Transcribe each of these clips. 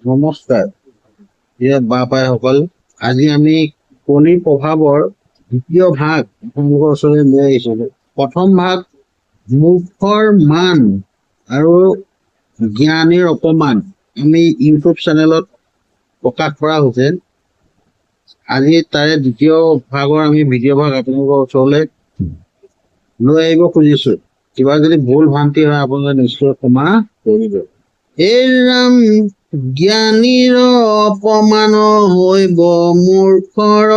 নমস্কাৰ প্ৰিয় বাপ-আইসকল, আজি আমি কলিৰ প্ৰভাৱৰ দ্বিতীয় ভাগ আপোনালোকৰ ওচৰলৈ লৈ আহিছিলোঁ। প্ৰথম ভাগ মূৰ্খৰ মান আৰু জ্ঞানীৰ অপমান আমি ইউটিউব চেনেলত প্ৰকাশ কৰা হৈছে। আজি তাৰে দ্বিতীয় ভাগৰ আমি ভিডিঅ' ভাগ আপোনালোকৰ ওচৰলৈ লৈ আহিব খুজিছো। কিবা যদি ভুল ভ্ৰান্তি হয় আপোনালোকে নিশ্চয় ক্ষমা কৰিব। এই ৰাম, জ্ঞানীৰ অপমান হৈব মূৰ্খৰ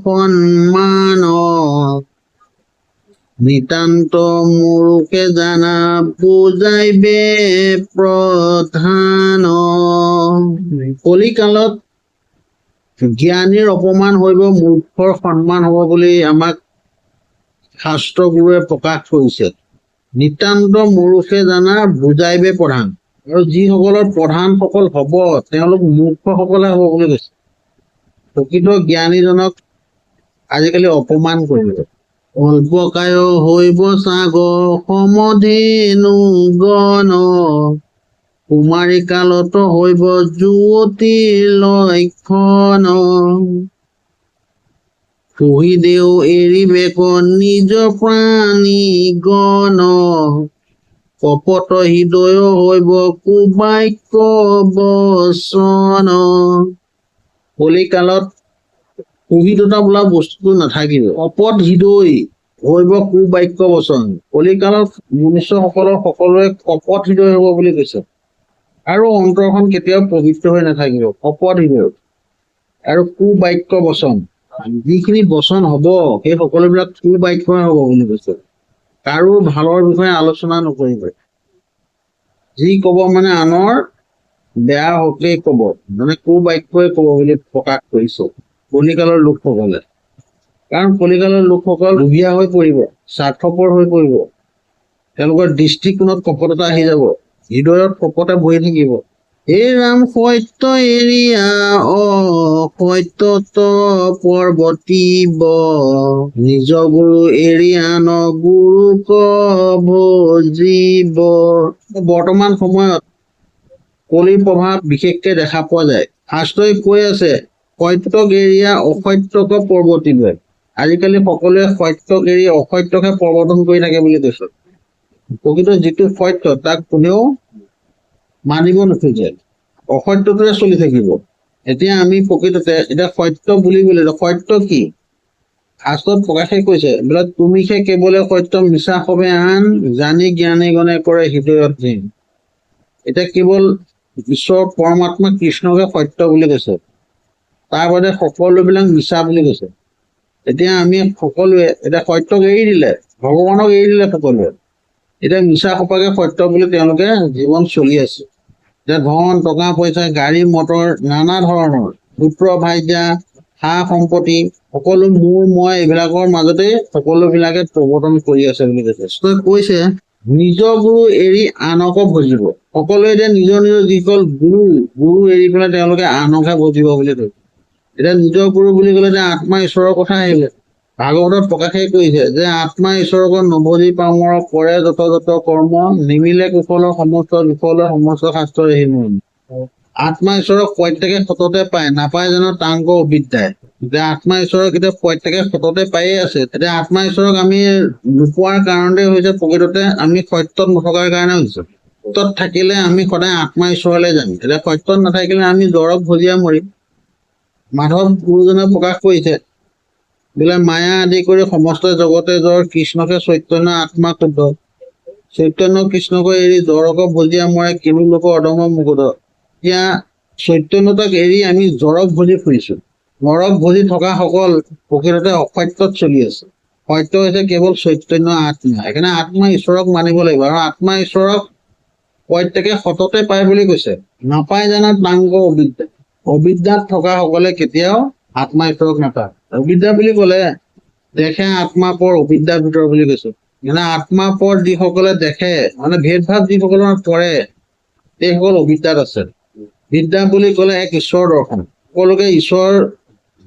সন্মান, নিতান্ত মূৰ্খে জানা বুজাইবে প্ৰধান। কলিকালত জ্ঞানীৰ অপমান হৈব মূৰ্খৰ সন্মান হ'ব বুলি আমাক শাস্ত্ৰগুৰুৱে প্ৰকাশ কৰিছে। নিতান্ত মূৰ্খে জানা বুজাইবে প্ৰধান, আৰু যিসকলৰ প্ৰধানসকল হ'ব তেওঁলোক মূৰ্খসকলে হ'ব বুলি কৈছে। প্ৰকৃত জ্ঞানীজনক আজিকালি অপমান কৰিব। অল্পকায় হৈব ছাগ সমধেনু গণ, কুমাৰী কালত হৈব যুৱতীৰ লক্ষণ। শহীদেও এৰিবেক নিজ প্ৰাণী গণ, কপট হৃদয় হৈব কুবাক্য বচন। কলিকালত সুহৃদতা বোলা বস্তুটো নাথাকিব। কপট হৃদয় হৈব কুবাক্য বচন। কলিকালত মনুষ্যসকলৰ সকলোৰে কপট হৃদয় হ'ব বুলি কৈছে। আৰু অন্তৰখন কেতিয়াও পবিত্ৰ হৈ নাথাকিব। কপট হৃদয় আৰু কুবাক্য বচন, যিখিনি বচন হ'ব সেই সকলোবিলাক কুবাক্যই হ'ব বুলি কৈছে। কাৰো ভালৰ বিষয়ে আলোচনা নকৰিব, যি কব মানে আনৰ বেয়া হকেই কব, মানে কুবাক্যই কব বুলি প্ৰকাশ কৰিছে কলিকালৰ লোকসকলে। কাৰণ কলিকালৰ লোকসকল লোভীয়া হৈ পৰিব, স্বাৰ্থপৰ হৈ পৰিব, তেওঁলোকৰ দৃষ্টিকোণত কপটতা আহি যাব, হৃদয়ত কপটে ভৰি থাকিব। এই ৰাম, সত্য এৰিয়া অসত্যত পৰ্বতিব, নিজ গুৰু এৰি আন গুৰুক ভজিব। বৰ্তমান সময়ত কলিৰ প্ৰভাৱ বিশেষকে দেখা পোৱা যায়। শাস্ত্ৰই কৈ আছে সত্যক এৰিয়া অসত্যক পৰ্বতিব। আজিকালি সকলোৱে সত্যক এৰি অসত্যকহে প্ৰৱৰ্তন কৰি থাকে বুলি কৈছে। প্ৰকৃত যিটো সত্য তাক কোনেও মানিব নোখোজে, অসত্যটোৰে চলি থাকিব। এতিয়া আমি প্ৰকৃততে এতিয়া সত্য বুলি ক'লে সত্য কি, শাস্ত্ৰত প্ৰকাশে কৈছে বোলে তুমিহে কেৱলে সত্য, মিছা সবে আন, জানি জ্ঞানী গণে কৰে হৃদয়ত ঘিণ। এতিয়া কেৱল ঈশ্বৰ পৰমাত্মা কৃষ্ণকে সত্য বুলি কৈছে, তাৰ বাদে সকলোবিলাক মিছা বুলি কৈছে। এতিয়া আমি সকলোৱে এতিয়া সত্যক এৰি দিলে, ভগৱানক এৰি দিলে সকলোৱে, এতিয়া মিছা সোপাকে সত্য বুলি তেওঁলোকে জীৱন চলি আছে। এতিয়া ধন টকা পইচা গাড়ী মটৰ নানা ধৰণৰ পুত্ৰ ভাৰ্যা সা সম্পত্তি সকলো মোৰ মই এইবিলাকৰ মাজতে সকলোবিলাকে প্ৰৱৰ্তন কৰি আছে বুলি কৈছে। কৈছে নিজৰ গুৰু এৰি আনকো ভজিব। সকলোৱে এতিয়া নিজৰ নিজৰ যিসকল গুৰু, গুৰু এৰি পেলাই তেওঁলোকে আনকহে ভজিব বুলি কৈছে। এতিয়া নিজৰ গুৰু বুলি ক'লে এতিয়া আত্মা ঈশ্বৰৰ কথা আহিলে। ভাগৱতত প্ৰকাশে কৰিছে যে আত্মা ঈশ্বৰক নভজি পামৰ কৰে যত যত কৰ্ম, নিমিলে কুশলৰ সমস্ত বিফলৰ সমস্ত শাস্ত্ৰ এহি মৰ্ম। আত্মা ঈশ্বৰক প্ৰত্যেকে সততে পায়, নাপায় জানো তাংক অবিদ্যাই। এতিয়া আত্মা ঈশ্বৰক এতিয়া প্ৰত্যেকে সততে পায়ে আছে। এতিয়া আত্মা ঈশ্বৰক আমি নোপোৱাৰ কাৰণতে হৈছে প্ৰকৃততে আমি সত্যত নথকাৰ কাৰণে হৈছে। সত্যত থাকিলে আমি সদায় আত্মা ঈশ্বৰলৈ যাম। এতিয়া সত্যত নাথাকিলে আমি জড়ক ভজিয়া মৰিম। মাধৱ গুৰুজনে প্ৰকাশ কৰিছে বোলে মায়া আদি কৰি সমস্ত জগতে জড়, কৃষ্ণকে চৈতন্য আত্মা শুদ্ধ, চৈতন্য কৃষ্ণকে এৰি জড়ক ভজিয়া মৰে কিনো লোক অদম মুকুট। এতিয়া চৈতন্যতাক এৰি আমি জড়ক ভজি ফুৰিছো। নৰক ভজি থকা সকল প্ৰকৃততে অসত্যত চলি আছে। সত্য হৈছে কেৱল চৈতন্য আত্মা। সেইকাৰণে আত্মা ঈশ্বৰক মানিব লাগিব। আৰু আত্মা ঈশ্বৰক প্ৰত্যেকে সততে পায় বুলি কৈছে। নাপায় জানা তাংক অবিদ্যা। অবিদ্যাত থকা সকলে কেতিয়াও আত্মা ঈশ্বৰক নাপায়। অবিদ্যা বুলি ক'লে দেখে আত্মা পৰ অবিদ্যাৰ ভিতৰ বুলি কৈছে। মানে আত্মা পৰ যিসকলে দেখে, মানে ভেদভাৱ যিসকলৰ কৰে, সেইসকল অবিদ্যাত আছে। বিদ্যা বুলি ক'লে এক ঈশ্বৰ দৰ্শন। সকলোকে ঈশ্বৰ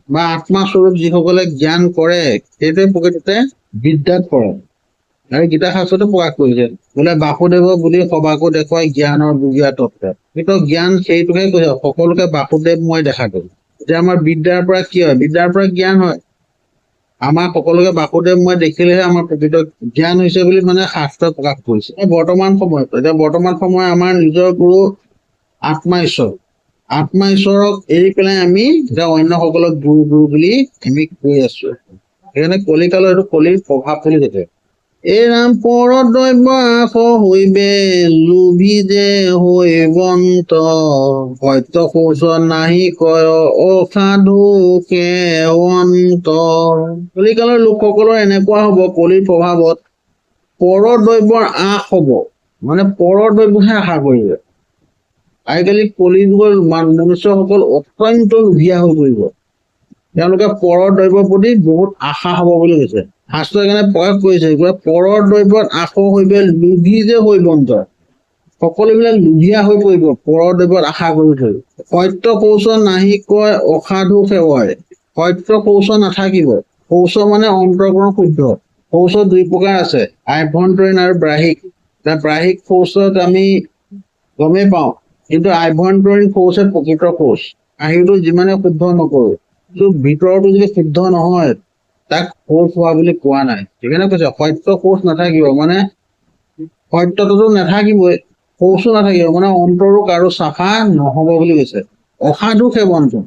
বা আত্মা স্বৰূপ যিসকলে জ্ঞান কৰে সেইটোৱে প্ৰকৃততে বিদ্যাত পৰে। আৰু গীতা শাস্ত্ৰতো প্ৰকাশ কৰিছে বোলে বাসুদেৱ বুলি সবাকো দেখুৱাই জ্ঞানৰ বুজিয়া তত্ত্ব। কিন্তু জ্ঞান সেইটোকে কৈছে, সকলোকে বাসুদেৱ মই দেখা গ'ল। এতিয়া আমাৰ বিদ্যাৰ পৰা কি হয়? বিদ্যাৰ পৰা জ্ঞান হয়। আমাৰ সকলোকে বাসুদেৱ মই দেখিলেহে আমাৰ প্ৰকৃত জ্ঞান হৈছে বুলি মানে শাস্ত্ৰই প্ৰকাশ কৰিছে। বৰ্তমান সময়ত, এতিয়া বৰ্তমান সময়ত আমাৰ নিজৰ গুৰু আত্মা ঈশ্বৰ, আত্মা ঈশ্বৰক এৰি পেলাই আমি এতিয়া অন্যসকলক গুৰু গুৰু বুলি আমি কৈ আছো। সেইকাৰণে কলিকালৰ এইটো কলিৰ প্ৰভাৱ বুলি কৈছে। এই ৰাম পৰদ্ৰব্য আশ হইবে লোভী যে হৈবন্ত, সত্য শৌচ নাহি কয় অসাধু সেৱন্ত। কলিকালৰ লোকসকলৰ এনেকুৱা হব, কলিৰ প্ৰভাৱত পৰদ্ৰব্যৰ আশ হব, মানে পৰদ্ৰব্যহে আশা কৰিব। আজিকালি কলি যুগৰ মনুষ্যসকল অত্যন্ত লোভীয়া হৈ পৰিব। তেওঁলোকে পৰদ্ৰব্যৰ প্ৰতি বহুত আশা হব বুলি কৈছে। শাস্ত্ৰই কাৰণে প্ৰকাশ কৰিছে, বোলে পৰদ্ৰব্যত আশ হইবে লোভী যে হৈবন্ত, সকলোবিলাক লোভীয়া হৈ পৰিব পৰদ্ৰব্যত আশা কৰি থৈ। সত্য শৌচ নাহি কয় অসাধু সেৱয়, সত্য শৌচ নাথাকিব। শৌচ মানে অন্তঃকৰণ শুদ্ধ। শৌচ দুই প্ৰকাৰ আছে, আভ্যন্তৰীণ আৰু বাহ্যিক। বাহ্যিক শৌচত আমি গমেই পাওঁ, কিন্তু আভ্যন্তৰীণ শৌচে প্ৰকৃত শৌচ। বাহিৰটো যিমানে শুদ্ধ নকৰো, কিন্তু ভিতৰটো যদি শুদ্ধ নহয় তাক শৌচ হোৱা বুলি কোৱা নাই। সেইকাৰণে কৈছে সত্য শৌচ নাথাকিব, মানে সত্যটোতো নাথাকিবই, শৌচো নাথাকিব, মানে অন্তৰো কাৰো চাফা নহব বুলি কৈছে। অসাধু সেৱনটো,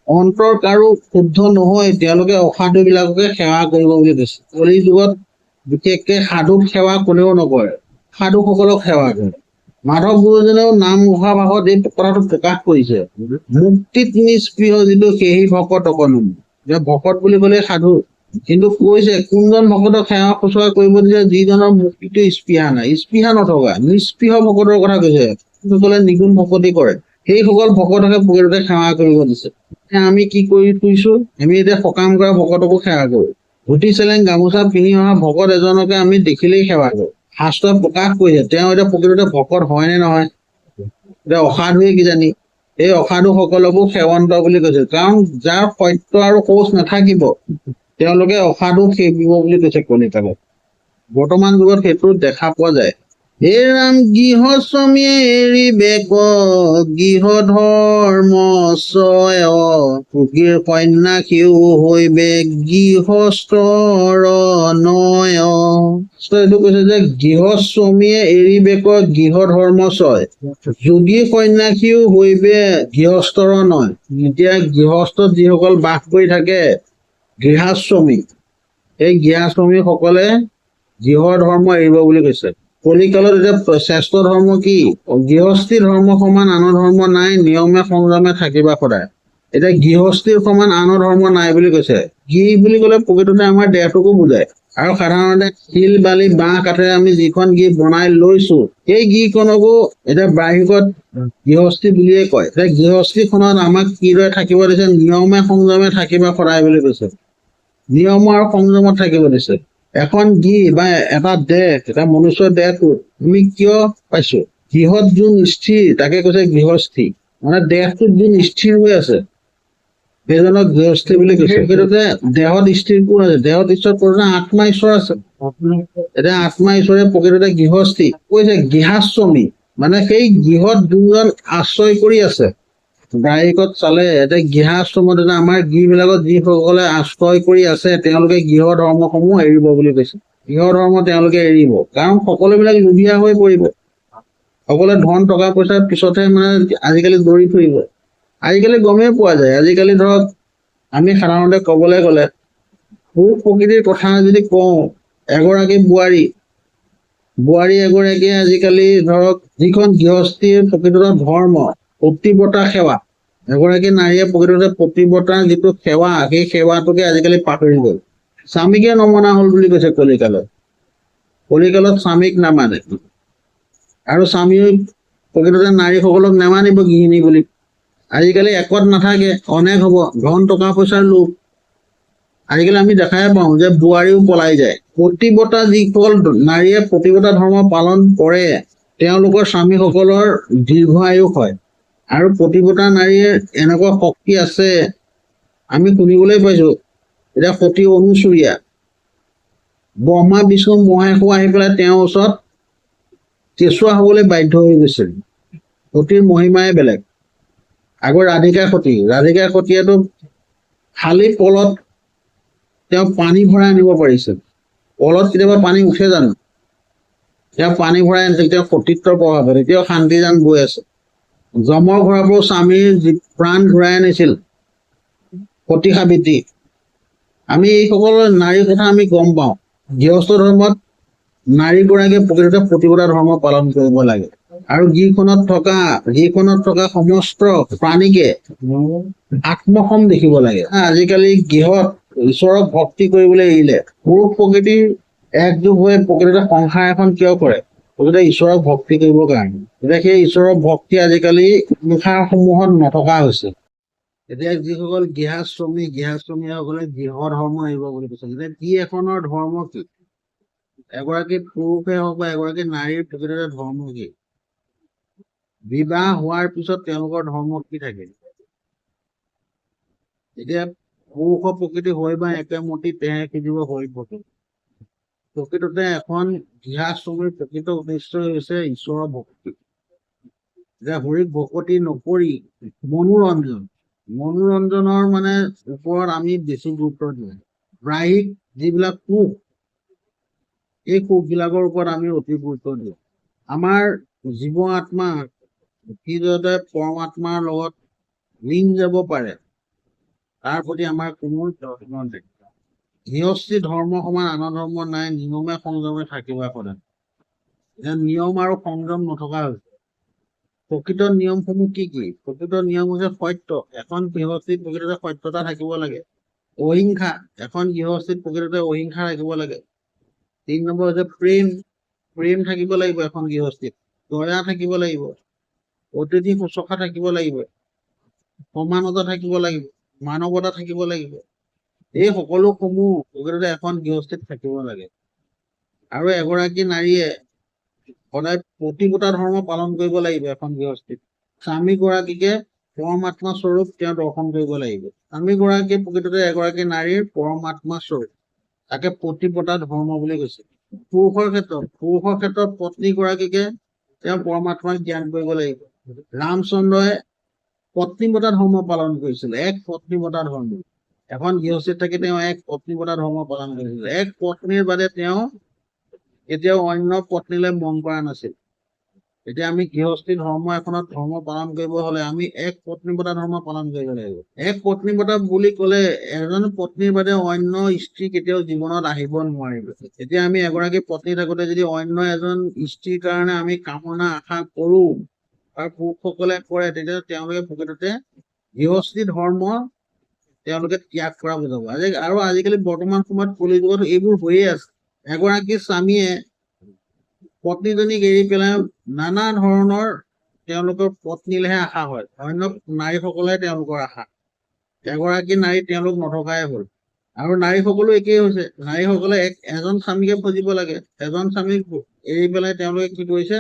অন্তৰ কাৰো শুদ্ধ নহয়, তেওঁলোকে অসাধু বিলাককে সেৱা কৰিব বুলি কৈছে। কলি যুগত বিশেষকে সাধুক সেৱা কোনেও নকৰে, সাধুসকলক সেৱা কৰে। মাধৱ গুৰুজনেও নামঘোষা ভাষত এই কথাটো প্ৰকাশ কৰিছে, মুক্তিত নিস্পৃহ যিটো সেহি ভকত অকণো। যে ভকত বুলি ক'লে সাধু, কিন্তু কৈছে কোনজন ভকতক সেৱা শুশ্ৰূষা কৰিব দিছে, যিজনৰ মুক্তিটো স্পৃহা নাই, স্পৃহা নথকা নিস্পৃহ ভকতৰ কথা কৈছে। যিসকলে নিগুণ ভকতি কৰে সেইসকল ভকতকে প্ৰকৃততে সেৱা কৰিব দিছে। আমি কি কৰি ফুৰিছো, আমি এতিয়া সকাম কৰা ভকতকো সেৱা কৰো, ধুতি চেলেং গামোচা পিন্ধি অহা ভকত এজনকে আমি দেখিলেই সেৱা কৰো। শাস্ত্ৰই প্ৰকাশ কৰিছে তেওঁ এতিয়া প্ৰকৃততে ভকত হয় নে নহয়, এতিয়া অসাধুৱে কিজানি। এই অসাধুসকলকো সেৱন্ত বুলি কৈছে, কাৰণ যাৰ সত্য আৰু শৌচ নাথাকিব তেওঁলোকে অসাধু সেৱিব বুলি কৈছে কলিকালত। বৰ্তমান যুগত সেইটো দেখা পোৱা যায়। হে ৰাম গৃহস্বামীয়ে এৰিবেক গৃহ ধৰ্ম চয়, যোগীৰ সন্যাসীও হৈবে গৃহস্থৰ নয়। এইটো কৈছে যে গৃহস্বামীয়ে এৰিবেক গৃহ ধৰ্ম চয়, যোগী সন্যাসীও হৈবে গৃহস্থৰ নয়। এতিয়া গৃহস্থত যিসকল বাস কৰি থাকে গৃহাশ্ৰমী, এই গৃহাশ্ৰমীসকলে গৃহ ধৰ্ম এৰিব বুলি কৈছে। কলিকালত এতিয়া শ্ৰেষ্ঠ ধৰ্ম কি? গৃহস্থী ধৰ্ম সমান আনৰ ধৰ্ম নাই, নিয়মে সংযমে থাকিবা সদায়। এতিয়া গৃহস্থীৰ সমান আনৰ ধৰ্ম নাই বুলি কৈছে। গৃহ বুলি ক'লে প্ৰকৃততে আমাৰ দেহটোকো বুজায়। আৰু সাধাৰণতে শিল বালি বাঁহ কাঠেৰে আমি যিখন গৃহ বনাই লৈছো, সেই গৃহখনকো এতিয়া বাহ্যিকত গৃহস্থী বুলিয়ে কয়। এতিয়া গৃহস্থীখনত আমাক কিদৰে থাকিব দিছে? নিয়মে সংযমে থাকিবা সদায় বুলি কৈছে। নিয়ম আৰু সংযমত থাকিব দিছে। এখন গৃহ বা এটা দেহ, এটা মনুষ্যৰ দেহটো আমি কিয় পাইছো? গৃহত যোন স্থিৰ তাকে কৈছে গৃহস্থী, মানে দেহটোত যোন স্থিৰ হৈ আছে সেইজনক গৃহস্থী বুলি কৈছে। প্ৰকৃততে দেহত স্থিৰ কোন আছে? দেহত ঈশ্বৰ প্ৰকৃততে আত্মা ঈশ্বৰ আছে। এতিয়া আত্মা ঈশ্বৰে প্ৰকৃততে গৃহস্থী কৈছে। গৃহাশ্ৰমী মানে সেই গৃহত যোনজন আশ্ৰয় কৰি আছে। বাৰিকত চালে এতিয়া গৃহাশ্ৰমত এতিয়া আমাৰ গৃহবিলাকত যিসকলে আশ্ৰয় কৰি আছে তেওঁলোকে গৃহ ধৰ্মসমূহ এৰিব বুলি কৈছে। গৃহ ধৰ্ম তেওঁলোকে এৰিব, কাৰণ সকলোবিলাক লোভীয়া হৈ পৰিব। সকলোৱে ধন টকা পইচাৰ পিছতহে মানে আজিকালি দৌৰি ফুৰিব। আজিকালি গমেই পোৱা যায়। আজিকালি ধৰক আমি সাধাৰণতে ক'বলৈ গ'লে পুৰুষ প্ৰকৃতিৰ কথা যদি কওঁ, এগৰাকী বোৱাৰী, বোৱাৰী এগৰাকীয়ে আজিকালি ধৰক যিখন গৃহস্থীৰ প্ৰকৃততে ধৰ্ম পতিব্ৰতা সেৱা, এগৰাকী নাৰীয়ে প্ৰকৃততে পতিব্ৰতাৰ যিটো সেৱা, সেই সেৱাটোকে আজিকালি পাহৰি গ'ল। স্বামীকে নমনা হ'ল বুলি কৈছে কলিকালত। কলিকালত স্বামীক নামানে, আৰু স্বামীও প্ৰকৃততে নাৰীসকলক নামানিব গৃহিণী বুলি। আজিকালি একত নাথাকে, অনেক হ'ব, ধন টকা পইচাৰ লোভ। আজিকালি আমি দেখাই পাওঁ যে বোৱাৰীও পলাই যায়। পতিব্ৰতা যিসকল নাৰীয়ে পতিব্ৰতা ধৰ্ম পালন কৰে তেওঁলোকৰ স্বামীসকলৰ দীৰ্ঘ আয়ুস হয়। আৰু পতিব্ৰতা নাৰীৰ এনেকুৱা শক্তি আছে, আমি শুনিবলৈ পাইছো। এতিয়া সতী অনুসূয়া, ব্ৰহ্মা বিষ্ণু মহেশো আহি পেলাই তেওঁৰ ওচৰত কেঁচুৱা হ'বলৈ বাধ্য হৈ গৈছিল। সতীৰ মহিমাই বেলেগ। আগৰ ৰাধিকা সতী, ৰাধিকা সতীয়েতো খালী পলত তেওঁ পানী ভৰাই আনিব পাৰিছিল। পলত কেতিয়াবা পানী উঠে জানো? তেওঁ পানী ভৰাই আনিছিল, তেওঁ সতীত্বৰ প্ৰভাৱত। এতিয়াও শান্তিজান বৈ আছে। যমৰ ঘৰৰ পৰাও স্বামীৰ প্ৰাণ ঘূৰাই আনিছিল সতী সাবিত্ৰী। আমি এইসকল নাৰীৰ কথা আমি গম পাওঁ। গৃহস্থ ধৰ্মত নাৰীগৰাকীয়ে প্ৰকৃততে পতিব্ৰতা ধৰ্ম পালন কৰিব লাগে আৰু যিখনত থকা সমস্ত প্ৰাণীকে আত্মসম দেখিব লাগে। আজিকালি গৃহত ঈশ্বৰক ভক্তি কৰিবলৈ এৰিলে। পুৰুষ প্ৰকৃতিৰ একযোগ হৈ প্ৰকৃততে সংসাৰ এখন কিয় কৰে? প্ৰকৃততে ঈশ্বৰক ভক্তি কৰিবৰ কাৰণে। এতিয়া সেই ঈশ্বৰৰ ভক্তি আজিকালি সংসাৰসমূহত নথকা হৈছে। এতিয়া যিসকল গৃহাশ্ৰমী, গৃহাশ্ৰমীসকলে গৃহ ধৰ্ম এৰিব বুলি কৈছে। এতিয়া গৃহ এখনৰ ধৰ্ম কি? এগৰাকী পুৰুষে হওক বা এগৰাকী নাৰীৰ প্ৰকৃততে ধৰ্ম কি? বিবাহ হোৱাৰ পিছত তেওঁলোকৰ ধৰ্ম কি থাকে? এতিয়া পুৰুষৰ প্ৰকৃতি হৈ বা একেমতি তেহে সিজিব হৈ প্ৰকৃতি। প্ৰকৃততে এখন গৃহাশ্ৰমীৰ প্ৰকৃত উদ্দেশ্য হৈছে ঈশ্বৰৰ ভক্তি। যে হৰিক ভকতি নকৰি মনোৰঞ্জন, মনোৰঞ্জনৰ মানে ওপৰত আমি বেছি গুৰুত্ব দিওঁ। বাহ্যিক যিবিলাক সুখ, এই সুখবিলাকৰ ওপৰত আমি অতি গুৰুত্ব দিওঁ। আমাৰ জীৱ আত্মা কিদৰে পৰমাত্মাৰ লগত লীন যাব পাৰে, তাৰ প্ৰতি আমাৰ কোনো যত্ন নাই। গৃহস্থী ধৰ্ম সমান আন ধৰ্ম নাই, নিয়মে সংযমে থাকিবা সদায়। এতিয়া নিয়ম আৰু সংযম নথকা হৈছে। প্ৰকৃত নিয়মসমূহ কি কি? প্ৰকৃত নিয়ম হৈছে সত্য। এখন গৃহস্থীত প্ৰকৃততে সত্যতা থাকিব লাগে। অহিংসা, এখন গৃহস্থীত প্ৰকৃততে অহিংসা থাকিব লাগে। 3 নম্বৰ হৈছে প্ৰেম, প্ৰেম থাকিব লাগিব এখন গৃহস্থীত। দয়া থাকিব লাগিব, অতিথি শুশ্ৰূষা থাকিব লাগিব, সমানতা থাকিব লাগিব, মানৱতা থাকিব লাগিব। এই সকলোসমূহ প্ৰকৃততে এখন গৃহস্থীত থাকিব লাগে। আৰু এগৰাকী নাৰীয়ে সদায় পতিব্ৰতা ধৰ্ম পালন কৰিব লাগিব এখন গৃহস্থীত। স্বামীগৰাকীকে পৰমাত্মা স্বৰূপ তেওঁ দৰ্শন কৰিব লাগিব। স্বামীগৰাকীয়ে প্ৰকৃততে এগৰাকী নাৰীৰ পৰমাত্মা স্বৰূপ, তাকে পতিব্ৰতা ধৰ্ম বুলি কৈছে। পুৰুষৰ ক্ষেত্ৰত পত্নীগৰাকীকে তেওঁ পৰমাত্মাক জ্ঞান কৰিব লাগিব। ৰামচন্দ্ৰই পত্নীব্ৰতা ধৰ্ম পালন কৰিছিল, এক পত্নীব্ৰতা ধৰ্ম। এখন গৃহস্থীত থাকি তেওঁ এক পত্নীব্ৰতা ধৰ্ম পালন কৰিছিল। এক পত্নীৰ বাদে তেওঁ কেতিয়াও অন্য পত্নীলৈ মন কৰা নাছিল। এতিয়া আমি গৃহস্থী ধৰ্ম এখনত ধৰ্ম পালন কৰিব হলে আমি এক পত্নীব্ৰতা ধৰ্ম পালন কৰিব লাগিব। এক পত্নীব্ৰতা বুলি ক'লে এজন পত্নীৰ বাদে অন্য স্ত্ৰী কেতিয়াও জীৱনত আহিব নোৱাৰিব। এতিয়া আমি এগৰাকী পত্নী থাকোতে যদি অন্য এজন স্ত্ৰীৰ কাৰণে আমি কামনা আশা কৰো আৰু পুৰুষসকলে কৰে, তেতিয়া তেওঁলোকে প্ৰকৃততে গৃহস্থী ধৰ্ম তেওঁলোকে ত্যাগ কৰা বুজাব। আৰু আজিকালি বৰ্তমান সময়ত কলিযুগত এইবোৰ হৈয়ে আছে। এগৰাকী স্বামীয়ে পত্নীজনীক এৰি পেলাই নানা ধৰণৰ তেওঁলোকৰ পত্নীলেহে আশা হয়, অন্য নাৰীসকলে তেওঁলোকৰ আশা। এগৰাকী নাৰী তেওঁলোক নথকাই হ'ল। আৰু নাৰীসকলো একেই হৈছে। নাৰীসকলে এজন স্বামীকে ভজিব লাগে, এজন স্বামীক এৰি পেলাই তেওঁলোকে কি কৰিছে,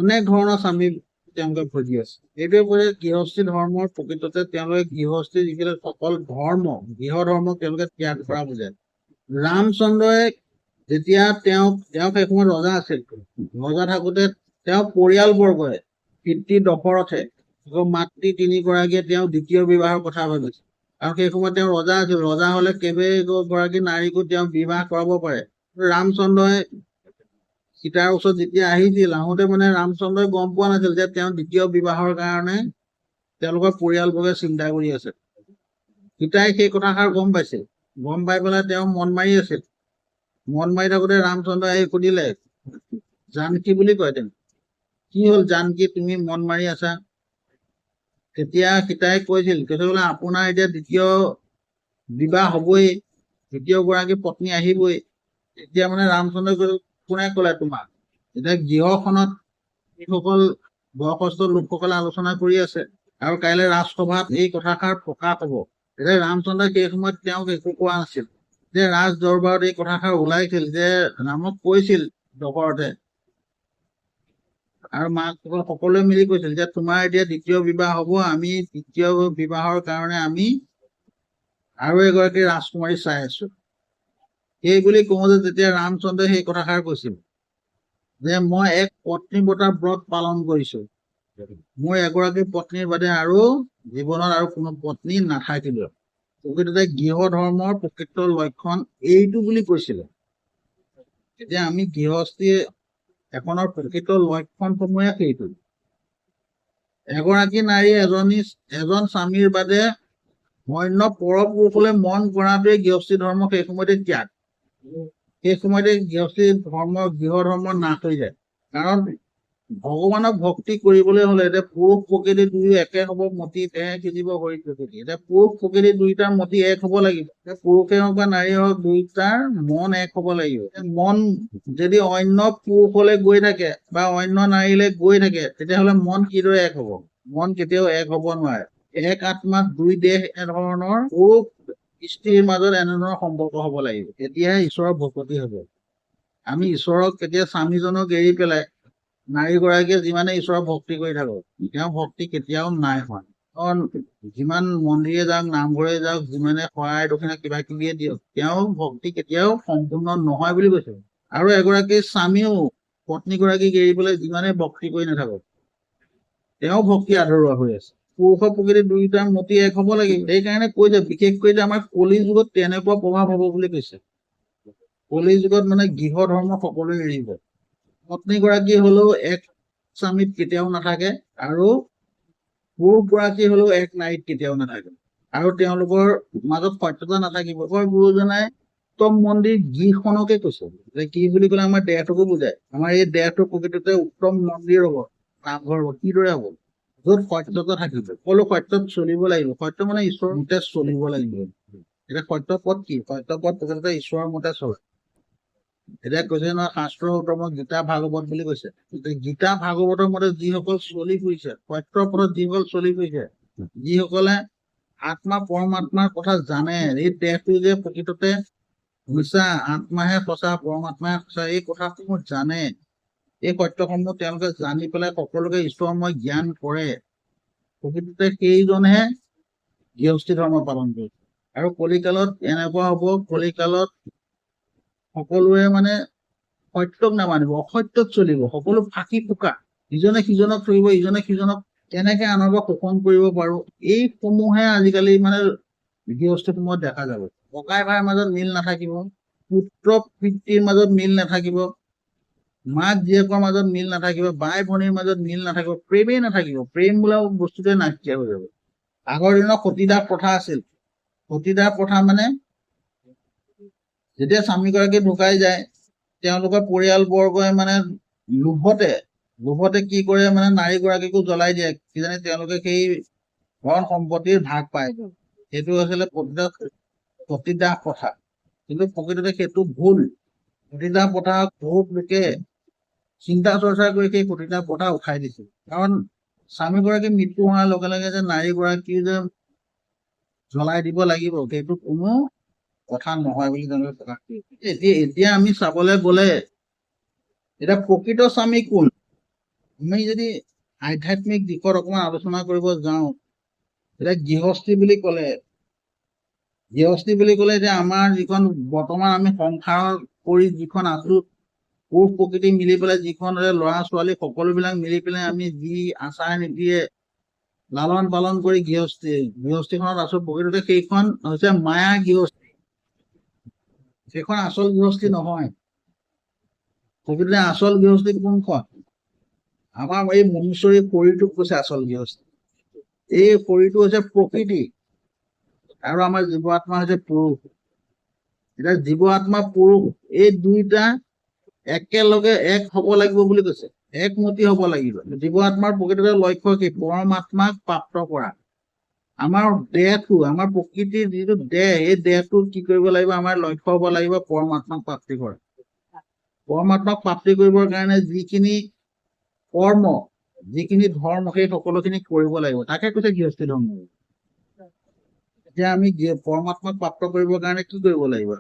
অনেক ধৰণৰ স্বামী তেওঁলোকে ভজি আছে। এইটোৱে কৈছে গৃহস্থী ধৰ্মৰ প্ৰকৃততে তেওঁলোকে গৃহস্থী যিবিলাক সকল ধৰ্ম, গৃহ ধৰ্মক তেওঁলোকে ত্যাগ কৰা বুজায়। ৰামচন্দ্ৰই যেতিয়া তেওঁক সেই সময়ত ৰজা আছিল, ৰজা থাকোতে তেওঁ পৰিয়ালবৰ্গই, পিতৃ দশৰথে, আকৌ মাতৃ তিনিগৰাকীয়ে তেওঁ দ্বিতীয় বিবাহৰ কথা ভাবিছিল। আৰু সেই সময়ত তেওঁ ৰজা আছিল। ৰজা হলে কেইবাগৰাকী নাৰীকো তেওঁ বিবাহ কৰাব পাৰে। ৰামচন্দ্ৰই সীতাৰ ওচৰত যেতিয়া আহিছিল, আহোঁতে মানে ৰামচন্দ্ৰই গম পোৱা নাছিল যে তেওঁ দ্বিতীয় বিবাহৰ কাৰণে তেওঁলোকৰ পৰিয়ালবৰ্গই চিন্তা কৰি আছে। সীতাই সেই কথাষাৰ গম পাইছিল। গম পাই পেলাই তেওঁ মন মাৰি আছিল। মন মাৰি থাকোতে ৰামচন্দ্ৰই আহি সুধিলে, জানকী বুলি কয় তেওঁ, কি হ'ল জানকী, তুমি মন মাৰি আছা? তেতিয়া সীতাই কৈছিল, কৈছে বোলে আপোনাৰ এতিয়া দ্বিতীয় বিবাহ হবই, দ্বিতীয় গৰাকী পত্নী আহিবই। তেতিয়া মানে ৰামচন্দ্ৰই কৈছিল, কোনে ক'লে তোমাক? এতিয়া গৃহখনত যিসকল বয়সস্থ লোকসকলে আলোচনা কৰি আছে আৰু কাইলৈ ৰাজসভাত এই কথাষাৰ প্ৰকাশ হব। তেতিয়া ৰামচন্দ্ৰই সেই সময়ত তেওঁক একো কোৱা নাছিল। যে ৰাজ দৰবাৰত এই কথাষাৰ ওলাইছিল যে ৰামক কৈছিল দশৰথে আৰু মাক সকলোৱে মিলি কৈছিল যে তোমাৰ এতিয়া দ্বিতীয় বিবাহ হব, আমি দ্বিতীয় বিবাহৰ কাৰণে আমি আৰু এগৰাকী ৰাজকুমাৰী চাই আছো। সেই বুলি কওঁতে তেতিয়া ৰামচন্দ্ৰই সেই কথাষাৰ কৈছিল যে মই এক পত্নীবতা ব্ৰত পালন কৰিছো, মোৰ এগৰাকী পত্নীৰ বাদে আৰু জীৱনত আৰু কোনো পত্নী নাথাকিল। প্ৰকৃততে গৃহ ধৰ্মৰ প্ৰকৃত লক্ষণ এইটো বুলি কৈছিলে। এতিয়া আমি গৃহস্থী এখনৰ প্ৰকৃত লক্ষণসমূহে সেইটো। এগৰাকী নাৰীয়ে এজন স্বামীৰ বাদে অন্য পৰপুৰুষলৈ মন কৰাটোৱে গৃহস্থী ধৰ্ম সেই সময়তে ত্যাগ। সেই সময়তে গৃহস্থী ধৰ্ম, গৃহ ধৰ্ম নাশ হৈ যায়। কাৰণ ভগৱানক ভক্তি কৰিবলৈ হলে এতিয়া পুৰুষ প্ৰকৃতি দুয়ো একে হব মতি, তেহে সিজিব হৰি প্ৰকৃতি। এতিয়া পুৰুষ প্ৰকৃতি দুয়োটাৰ মতি এক হব লাগিব। এতিয়া পুৰুষে হওক বা নাৰীয়ে হওক দুয়োটাৰ মন এক হব লাগিব। মন যদি অন্য পুৰুষলৈ গৈ থাকে বা অন্য নাৰীলৈ গৈ থাকে, তেতিয়াহ'লে মন কিদৰে এক হব? মন কেতিয়াও এক হব নোৱাৰে। এক আত্মাত দুই দেহ এনেধৰণৰ পুৰুষ স্ত্ৰীৰ মাজত এনেধৰণৰ সম্পৰ্ক হব লাগিব, তেতিয়াহে ঈশ্বৰৰ ভকতি হব। আমি ঈশ্বৰক কেতিয়া স্বামীজনক এৰি পেলাই নাৰীগৰাকীয়ে যিমানে ঈশ্বৰৰ ভক্তি কৰি থাকক, তেওঁৰ ভক্তি কেতিয়াও নাই হোৱা। কাৰণ যিমান মন্দিৰে যাওক, নামঘৰে যাওক, যিমানে শৰাই দক্ষিণা কিবা কিবিয়ে দিয়ক, তেওঁৰ ভক্তি কেতিয়াও সম্পূৰ্ণ নহয় বুলি কৈছে। আৰু এগৰাকী স্বামীও পত্নীগৰাকীক এৰি পেলাই যিমানে ভক্তি কৰি নাথাকক, তেওঁ ভক্তি আধৰুৱা হৈ আছে। পুৰুষৰ প্ৰকৃতি দুয়োটাৰ মতি এক হব লাগিব। সেইকাৰণে কৈছে বিশেষকৈ যে আমাৰ কলি যুগত তেনেকুৱা প্ৰভাৱ হব বুলি কৈছে। কলি যুগত মানে গৃহ ধৰ্ম সকলোৱে এৰিব। পত্নীগৰাকী হলেও এক স্বামীত কেতিয়াও নাথাকে আৰু পুৰুষগৰাকী হলেও এক নাৰীত কেতিয়াও নাথাকে, আৰু তেওঁলোকৰ মাজত সত্যতা নাথাকিব। গুৰুজনাই উত্তম মন্দিৰ গৃহখনকে কৈছে। যে কি বুলি ক'লে আমাৰ দেহটোকো বুজায়। আমাৰ এই দেহটো প্ৰকৃততে উত্তম মন্দিৰ হব, নামঘৰ হব। কিদৰে হব? য'ত সত্যতা থাকিব। সকলো সত্যত চলিব লাগিব। সত্য মানে ঈশ্বৰৰ মতে চলিব লাগিব। এতিয়া সত্য পথ কি? সত্য পথ প্ৰকৃততে ঈশ্বৰৰ মতে চলে। এতিয়া কৈছে নহয়, শাস্ত্ৰ উত্তম গীতা ভাগৱত বুলি কৈছে। গীতা ভাগৱতৰ মতে যিসকল চলি ফুৰিছে, সত্যৰ পথত যিসকল চলি ফুৰিছে, যিসকলে আত্মা পৰমাত্মাৰ কথা জানে, এই দেহটো যে প্ৰকৃততে মিছা, আত্মাহে সঁচা, পৰমাত্মাহে সঁচা, এই কথাসমূহ জানে, এই সত্যসমূহ তেওঁলোকে জানি পেলাই সকলোকে ঈশ্বৰময় জ্ঞান কৰে, প্ৰকৃততে সেইজনহে গৃহস্থী ধৰ্ম পালন কৰে। আৰু কলিকালত এনেকুৱা হব, কলিকালত সকলোৱে মানে সত্যক নামানিব, অসত্যত চলিব, সকলো ফাঁকি ফুকা, ইজনে সিজনক চলিব, ইজনে সিজনক কেনেকে আনৰ পৰা শোষণ কৰিব পাৰো, এইসমূহে আজিকালি মানে গৃহস্থীসমূহত দেখা যাব। ককাই ভাইৰ মাজত মিল নাথাকিব, পুত্ৰ পিতৃৰ মাজত মিল নাথাকিব, মাক জীয়েকৰ মাজত মিল নাথাকিব, বাই ভনীৰ মাজত মিল নাথাকিব, প্ৰেমেই নাথাকিব। প্ৰেম বোলা বস্তুটোৱে নাইকিয়া হৈ যাব। আগৰ দিনত সতীদাস প্ৰথা আছিল। সতীদাস প্ৰথা মানে যেতিয়া স্বামীগৰাকী ঢুকাই যায়, তেওঁলোকৰ পৰিয়ালবৰ্গই মানে লোভতে কি কৰে মানে নাৰীগৰাকীকো জ্বলাই দিয়ে, কিজানি তেওঁলোকে সেই ধন সম্পত্তিৰ ভাগ পায়। সেইটো আছিলে সতীদাস প্ৰথা। কিন্তু প্ৰকৃততে সেইটো ভুল। সতীদাস প্ৰথা বহুত লোকে চিন্তা চৰ্চা কৰি সেই সতীদাস প্ৰথা উঠাই দিছিল। কাৰণ স্বামীগৰাকী মৃত্যু হোৱাৰ লগে লগে যে নাৰীগৰাকীও যে জ্বলাই দিব লাগিব, সেইটো কোনো কথা নহয় বুলি তেওঁলোকে প্ৰকাশ কৰিছে। এতিয়া আমি চাবলৈ গ'লে এতিয়া প্ৰকৃত স্বামী কোন? আমি যদি আধ্যাত্মিক দিশত অকণমান আলোচনা কৰিব যাওঁ, এতিয়া গৃহস্থী বুলি ক'লে, গৃহস্থী বুলি ক'লে এতিয়া আমাৰ যিখন বৰ্তমান আমি সংসাৰ কৰি যিখন আছো, পুৰুষ প্ৰকৃতি মিলি পেলাই যিখন ল'ৰা ছোৱালী সকলোবিলাক মিলি পেলাই আমি যি আচাৰ নীতিয়ে লালন পালন কৰি গৃহস্থীখনত আছো, প্ৰকৃততে সেইখন হৈছে মায়া গৃহস্থী। সেইখন আচল গৃহস্থী নহয়। প্ৰকৃততে আচল গৃহস্থী কোনখন? আমাৰ এই মনুষ্যৰ এই শৰীৰটোক কৈছে আচল গৃহস্থী। এই শৰীৰটো হৈছে প্ৰকৃতি আৰু আমাৰ জীৱ আত্মা হৈছে পুৰুষ। এতিয়া জীৱ আত্মা পুৰুষ এই দুইটা একেলগে এক হব লাগিব বুলি কৈছে, একমতি হব লাগিব। জীৱ আত্মাৰ প্ৰকৃততে লক্ষ্য কি? পৰমাত্মাক প্ৰাপ্ত কৰা। আমাৰ দেহটো, আমাৰ প্ৰকৃতিৰ যিটো দেহ, এই দেহটো কি কৰিব লাগিব? আমাৰ লক্ষ্য হব লাগিব পৰমাত্মাক প্ৰাপ্তি কৰা। পৰমাত্মাক প্ৰাপ্তি কৰিবৰ কাৰণে যিখিনি কৰ্ম, যিখিনি ধৰ্ম, সেই সকলোখিনি কৰিব লাগিব। তাকে কৈছে গৃহস্থী ধৰ্ম। এতিয়া আমি পৰমাত্মাক প্ৰাপ্ত কৰিবৰ কাৰণে কি কৰিব লাগিব?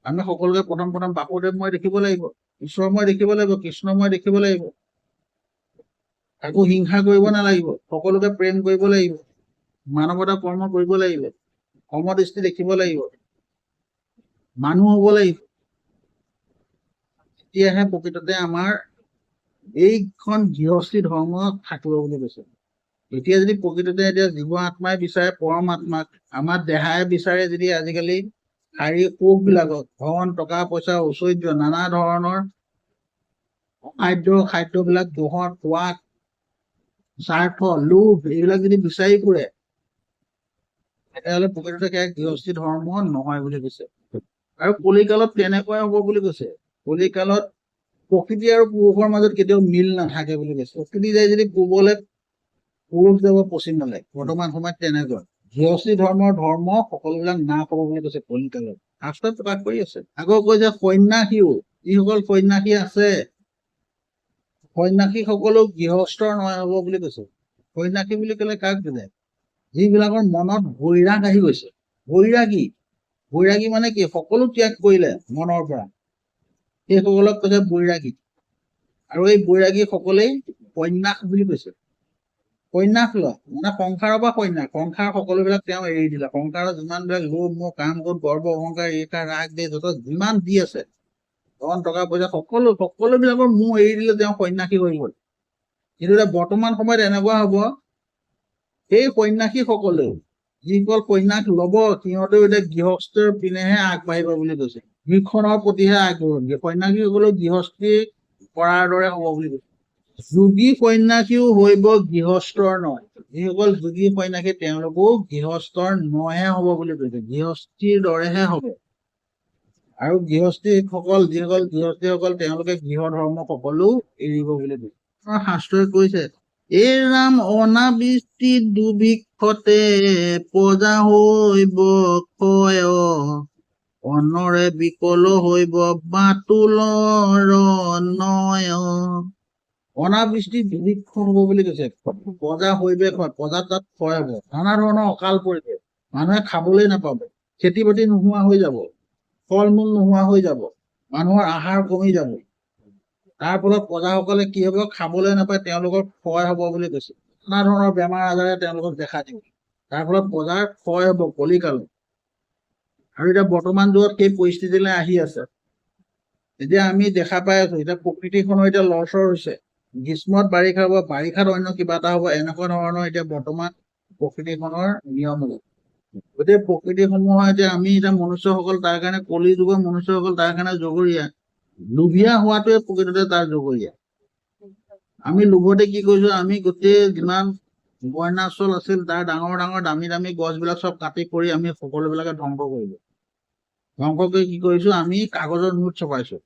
আমি সকলোকে প্ৰথম প্ৰথম বাসুদেৱময় দেখিব লাগিব, ঈশ্বৰময় দেখিব লাগিব, কৃষ্ণময় দেখিব লাগিব। কাকো হিংসা কৰিব নালাগিব, সকলোকে প্ৰেম কৰিব লাগিব, মানৱতা কৰ্ম কৰিব লাগিব, সমদৃষ্টি দেখিব লাগিব, মানুহ হ'ব লাগিব, তেতিয়াহে প্ৰকৃততে আমাৰ এইখন গৃহস্থী ধৰ্ম থাকিব বুলি কৈছে। এতিয়া যদি প্ৰকৃততে এতিয়া জীৱ আত্মাই বিচাৰে পৰম আত্মাক, আমাৰ দেহাই বিচাৰে যদি আজিকালি শাৰীৰিক সুখবিলাকক, ধন টকা পইচা ঐশ্বৰ্য নানা ধৰণৰ খাদ্যবিলাক গ্ৰহণ খোৱা স্বাৰ্থ লোভ এইবিলাক যদি বিচাৰি ফুৰে, তেতিয়াহ'লে প্ৰকৃততে সেয়া গৃহস্থী ধৰ্ম নহয় বুলি কৈছে। আৰু কলিকালত তেনেকুৱাই হ'ব বুলি কৈছে। কলিকালত প্ৰকৃতি আৰু পুৰুষৰ মাজত কেতিয়াও মিল নাথাকে বুলি কৈছে। প্ৰকৃতি যায় যদি পূবলে, পুৰুষ যাব পশ্চিমলে। বৰ্তমান সময়ত তেনেকুৱা গৃহস্থী ধৰ্মৰ ধৰ্ম সকলোবিলাক নাশ হ'ব বুলি কৈছে কলিকালত, শাস্ত্ৰই প্ৰকাশ কৰি আছে। আকৌ কৈছে সন্যাসীও, যিসকল সন্যাসী আছে সন্যাসী সকলো গৃহস্থৰ নহয় হ'ব বুলি কৈছে। সন্যাসী বুলি ক'লে কাক বুজায়? যিবিলাকৰ মনত বৈৰাগ আহি গৈছে। বৈৰাগী, বৈৰাগী মানে কি? সকলো ত্যাগ কৰিলে মনৰ পৰা, সেইসকলক কৈছে বৈৰাগী। আৰু এই বৈৰাগী সকলেই সন্যাস বুলি কৈছে। সন্যাস লয় মানে সংসাৰৰ পৰা সন্যাস, সংসাৰ সকলোবিলাক তেওঁ এৰি দিলে। সংসাৰৰ যিমানবিলাক লোভ মোহ কাম ক্ৰোধ গৰ্ব অহংকাৰ ঈৰ্ষা ৰাগ দ্বেষ যত যিমান দি আছে, ধন টকা পইচা সকলোবিলাকৰ মোহ এৰি দিলে, তেওঁ সন্যাসী হৈ গ'ল। কিন্তু এতিয়া বৰ্তমান সময়ত এনেকুৱা হ'ব, সেই সন্যাসী সকলেও যিসকল সন্যাস ল'ব সিহঁতেও এতিয়া গৃহস্থৰ পিনেহে আগবাঢ়িব বুলি কৈছে, বৃক্ষণৰ প্ৰতিহে আগবাঢ়িব। সন্যাসীসকলেও গৃহস্থী কৰাৰ দৰে হ'ব বুলি কৈছে। যোগী সন্যাসীও হৈব গৃহস্থৰ নয়, যিসকল যোগী সন্যাসী তেওঁলোকো গৃহস্থৰ নয়হে হ'ব বুলি কৈছে, গৃহস্থীৰ দৰেহে হ'ব। আৰু গৃহস্থীসকল, যিসকল গৃহস্থীসকল তেওঁলোকে গৃহ ধৰ্ম সকলো এৰিব বুলি কৈছে। শাস্ত্ৰই কৈছে, এই ৰাম অনাবৃষ্টি দুৰ্ভিক্ষতে প্ৰজা হৈব ক্ষয়, অন্নৰে বিকল হৈব বাতুলৰ নয়। অনাবৃষ্টি দুৰ্ভিক্ষ হ'ব বুলি কৈছে, প্ৰজা হৈবে ক্ষয়, প্ৰজা তাত ক্ষয় হ'ব, নানা ধৰণৰ অকাল পৰিব, মানুহে খাবলৈ নাপাব, খেতি বাতি নোহোৱা হৈ যাব, ফল মূল নোহোৱা হৈ যাব, মানুহৰ আহাৰ কমি যাব। তাৰ ফলত প্ৰজাসকলে কি হ'ব, খাবলৈ নাপায়, তেওঁলোকৰ ক্ষয় হ'ব বুলি কৈছে। নানা ধৰণৰ বেমাৰ আজাৰে তেওঁলোকক দেখা দিব, তাৰ ফলত প্ৰজাৰ ক্ষয় হ'ব কলিকালত। আৰু এতিয়া বৰ্তমান যুগত সেই পৰিস্থিতিলৈ আহি আছে। এতিয়া আমি দেখা পাই আছো, এতিয়া প্ৰকৃতিখনৰ এতিয়া লৰচৰ হৈছে, গ্ৰীষ্মত বাৰিষা হ'ব, বাৰিষাত অন্য কিবা এটা হ'ব, এনেকুৱা ধৰণৰ এতিয়া বৰ্তমান প্ৰকৃতিখনৰ নিয়ম হ'ব। গতিকে প্ৰকৃতিসমূহৰ এতিয়া আমি এতিয়া মনুষ্যসকল তাৰ কাৰণে কলি যুগৰ মনুষ্যসকল তাৰ কাৰণে জগৰীয়া। লোভীয়া হোৱাটোৱে প্ৰকৃততে তাৰ জগৰীয়া। আমি লোভতে কি কৰিছো, আমি গোটেই যিমান বৰ্ণাচল আছিল তাৰ ডাঙৰ ডাঙৰ দামী দামী গছবিলাক চব কাটি কৰি আমি সকলোবিলাকে ধ্বংস কৰিলো। ধ্বংস কৰি কি কৰিছো, আমি কাগজৰ নোট ছপাইছো।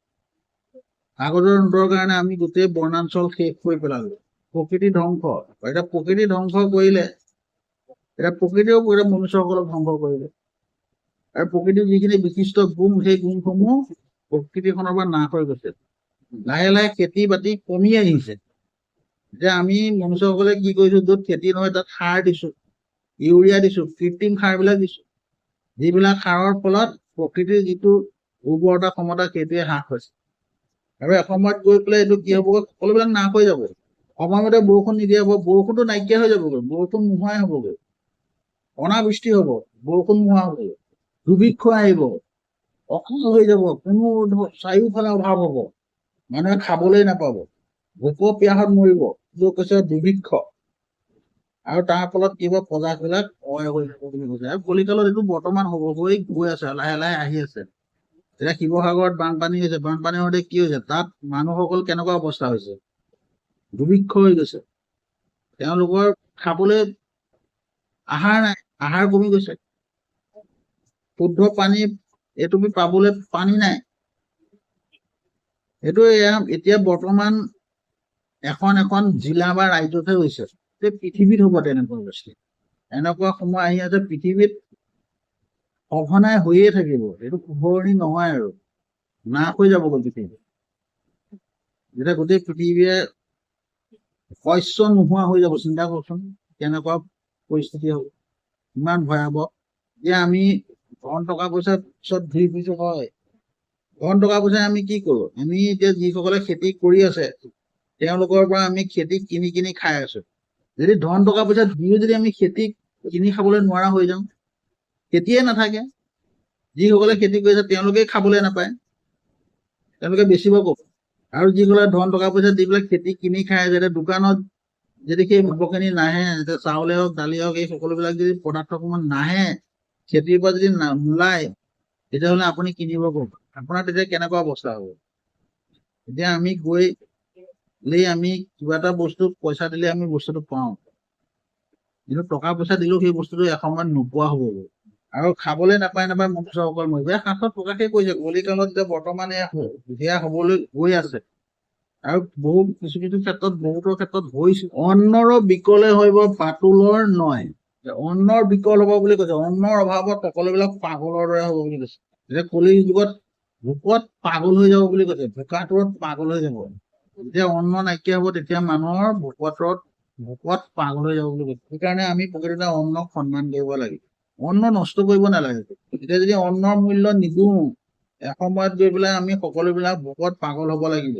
কাগজৰ নোটৰ কাৰণে আমি গোটেই বৰ্ণাঞ্চল শেষ কৰি পেলালো। প্ৰকৃতি ধ্বংস। এতিয়া প্ৰকৃতি ধ্বংস কৰিলে, এতিয়া প্ৰকৃতিও এতিয়া মনুষ্যসকলক ধ্বংস কৰিলে। আৰু প্ৰকৃতিৰ যিখিনি বিশিষ্ট গুণ, সেই গুণসমূহ প্ৰকৃতিখনৰ পৰা নাশ হৈ গৈছে। লাহে লাহে খেতি বাতি কমি আহিছে। এতিয়া আমি মনুষ্যসকলে কি কৰিছো, য'ত খেতি নহয় তাত সাৰ দিছো, ইউৰিয়া দিছো, কৃত্ৰিম সাৰবিলাক দিছো, যিবিলাক সাৰৰ ফলত প্ৰকৃতিৰ যিটো উৰ্বৰতা ক্ষমতা সেইটোৱে হ্ৰাস হৈছে। আৰু এসময়ত গৈ পেলাই এইটো কি হ'ব, সকলোবিলাক নাশ হৈ যাব। সময়মতে বৰষুণ নিদিয়া হ'ব, বৰষুণটো নাইকিয়া হৈ যাবগৈ, বৰষুণ নোহোৱাই হ'বগৈ, অনাবৃষ্টি হ'ব, বৰষুণ নোহোৱা হ'বগৈ, দুৰ্ভিক্ষ আহিব, অকাল হৈ যাব, কোনো চাৰিওফালে অভাৱ হ'ব, মানুহে খাবলৈ নাপাব, ভোকৰ পিয়াহত মৰিব। এইটো কৈছে দুৰ্ভিক্ষ। আৰু তাৰ ফলত কি হ'ব, প্ৰজাবিলাক অয় হৈ যাব বুলি কৈছে। আৰু কলিকালত এইটো বৰ্তমান হ'ব হৈ গৈ আছে, লাহে লাহে আহি আছে। এতিয়া শিৱসাগৰত বানপানী হৈছে, বানপানী হওঁতে কি হৈছে, তাত মানুহসকল কেনেকুৱা অৱস্থা হৈছে, দুৰ্ভিক্ষ হৈ গৈছে, তেওঁলোকৰ খাবলৈ আহাৰ নাই, আহাৰ কমি গৈছে, শুদ্ধ পানী এইটো পাবলৈ পানী নাই। সেইটো এতিয়া বৰ্তমান এখন এখন জিলা বা ৰাজ্যতহে হৈছে, পৃথিৱীত হ'ব তেনেকুৱা অৱস্থা। এনেকুৱা সময় আহি আছে পৃথিৱীত সঘনাই হৈয়ে থাকিব, এইটো শুধৰণি নহয় আৰু নাশ হৈ যাবগৈ পৃথিৱী। যেতিয়া গোটেই পৃথিৱীয়ে শস্য নোহোৱা হৈ যাব, চিন্তা কৰকচোন কেনেকুৱা পৰিস্থিতি হ'ব, ইমান ভয়াৱহ। এতিয়া আমি ধন টকা পইচা পিছত ঘূৰি ফুৰিছো হয়, ধন টকা পইচা আমি কি কৰো, আমি এতিয়া যিসকলে খেতি কৰি আছে তেওঁলোকৰ পৰা আমি খেতি কিনি কিনি খাই আছো। যদি ধন টকা পইচা দিও যদি আমি খেতি কিনি খাবলৈ নোৱাৰা হৈ যাওঁ, খেতিয়ে নাথাকে, যিসকলে খেতি কৰিছে তেওঁলোকে খাবলৈ নাপায়, তেওঁলোকে বেচিব ক'ত? আৰু যিসকলে ধন টকা পইচা দি পেলাই খেতি কিনি খায়, যেতিয়া দোকানত যদি সেই দ্ৰব্যখিনি নাহে, যেতিয়া চাউলে হওক দালি হওক এই সকলোবিলাক যদি পদাৰ্থসমূহ নাহে, খেতিৰ পৰা যদি নোলায়, তেতিয়াহ'লে আপুনি কিনিব ক'ত? আপোনাৰ তেতিয়া কেনেকুৱা অৱস্থা হ'ব? এতিয়া আমি গৈ আমি কিবা এটা বস্তু পইচা দিলে আমি বস্তুটো পাওঁ, কিন্তু টকা পইচা দিলেও সেই বস্তুটো এসময়ত নোপোৱা হ'ব আৰু খাবলৈ নাপায় নাপায় মনুষ্যসকল মৰিব। এই শাস্ত্ৰত প্ৰকাশেই কৰিছে কলিকালত যে বৰ্তমান সেয়া হ'বলৈ গৈ আছে আৰু বহু কিছু কিছু ক্ষেত্ৰত বহুতৰ ক্ষেত্ৰত হৈছে। অন্নৰ বিকলে হইব পাতুলৰ নয়, অন্নৰ বিকল হ'ব বুলি কৈছে। অন্নৰ অভাৱত সকলোবিলাক পাগলৰ দৰে হ'ব বুলি কৈছে। এতিয়া কলিৰ যুগত ভোকত পাগল হৈ যাব বুলি কৈছে, ভোকাতুৰত পাগল হৈ যাব। যেতিয়া অন্ন নাইকিয়া হ'ব তেতিয়া মানুহৰ ভোকত পাগল হৈ যাব বুলি কৈছে। সেইকাৰণে আমি প্ৰকৃততে অন্নক সন্মান কৰিব লাগে, অন্ন নষ্ট কৰিব নালাগে। এতিয়া যদি অন্নৰ মূল্য নিদিওঁ, এসময়ত গৈ পেলাই আমি সকলোবিলাক ভোকত পাগল হ'ব লাগিব।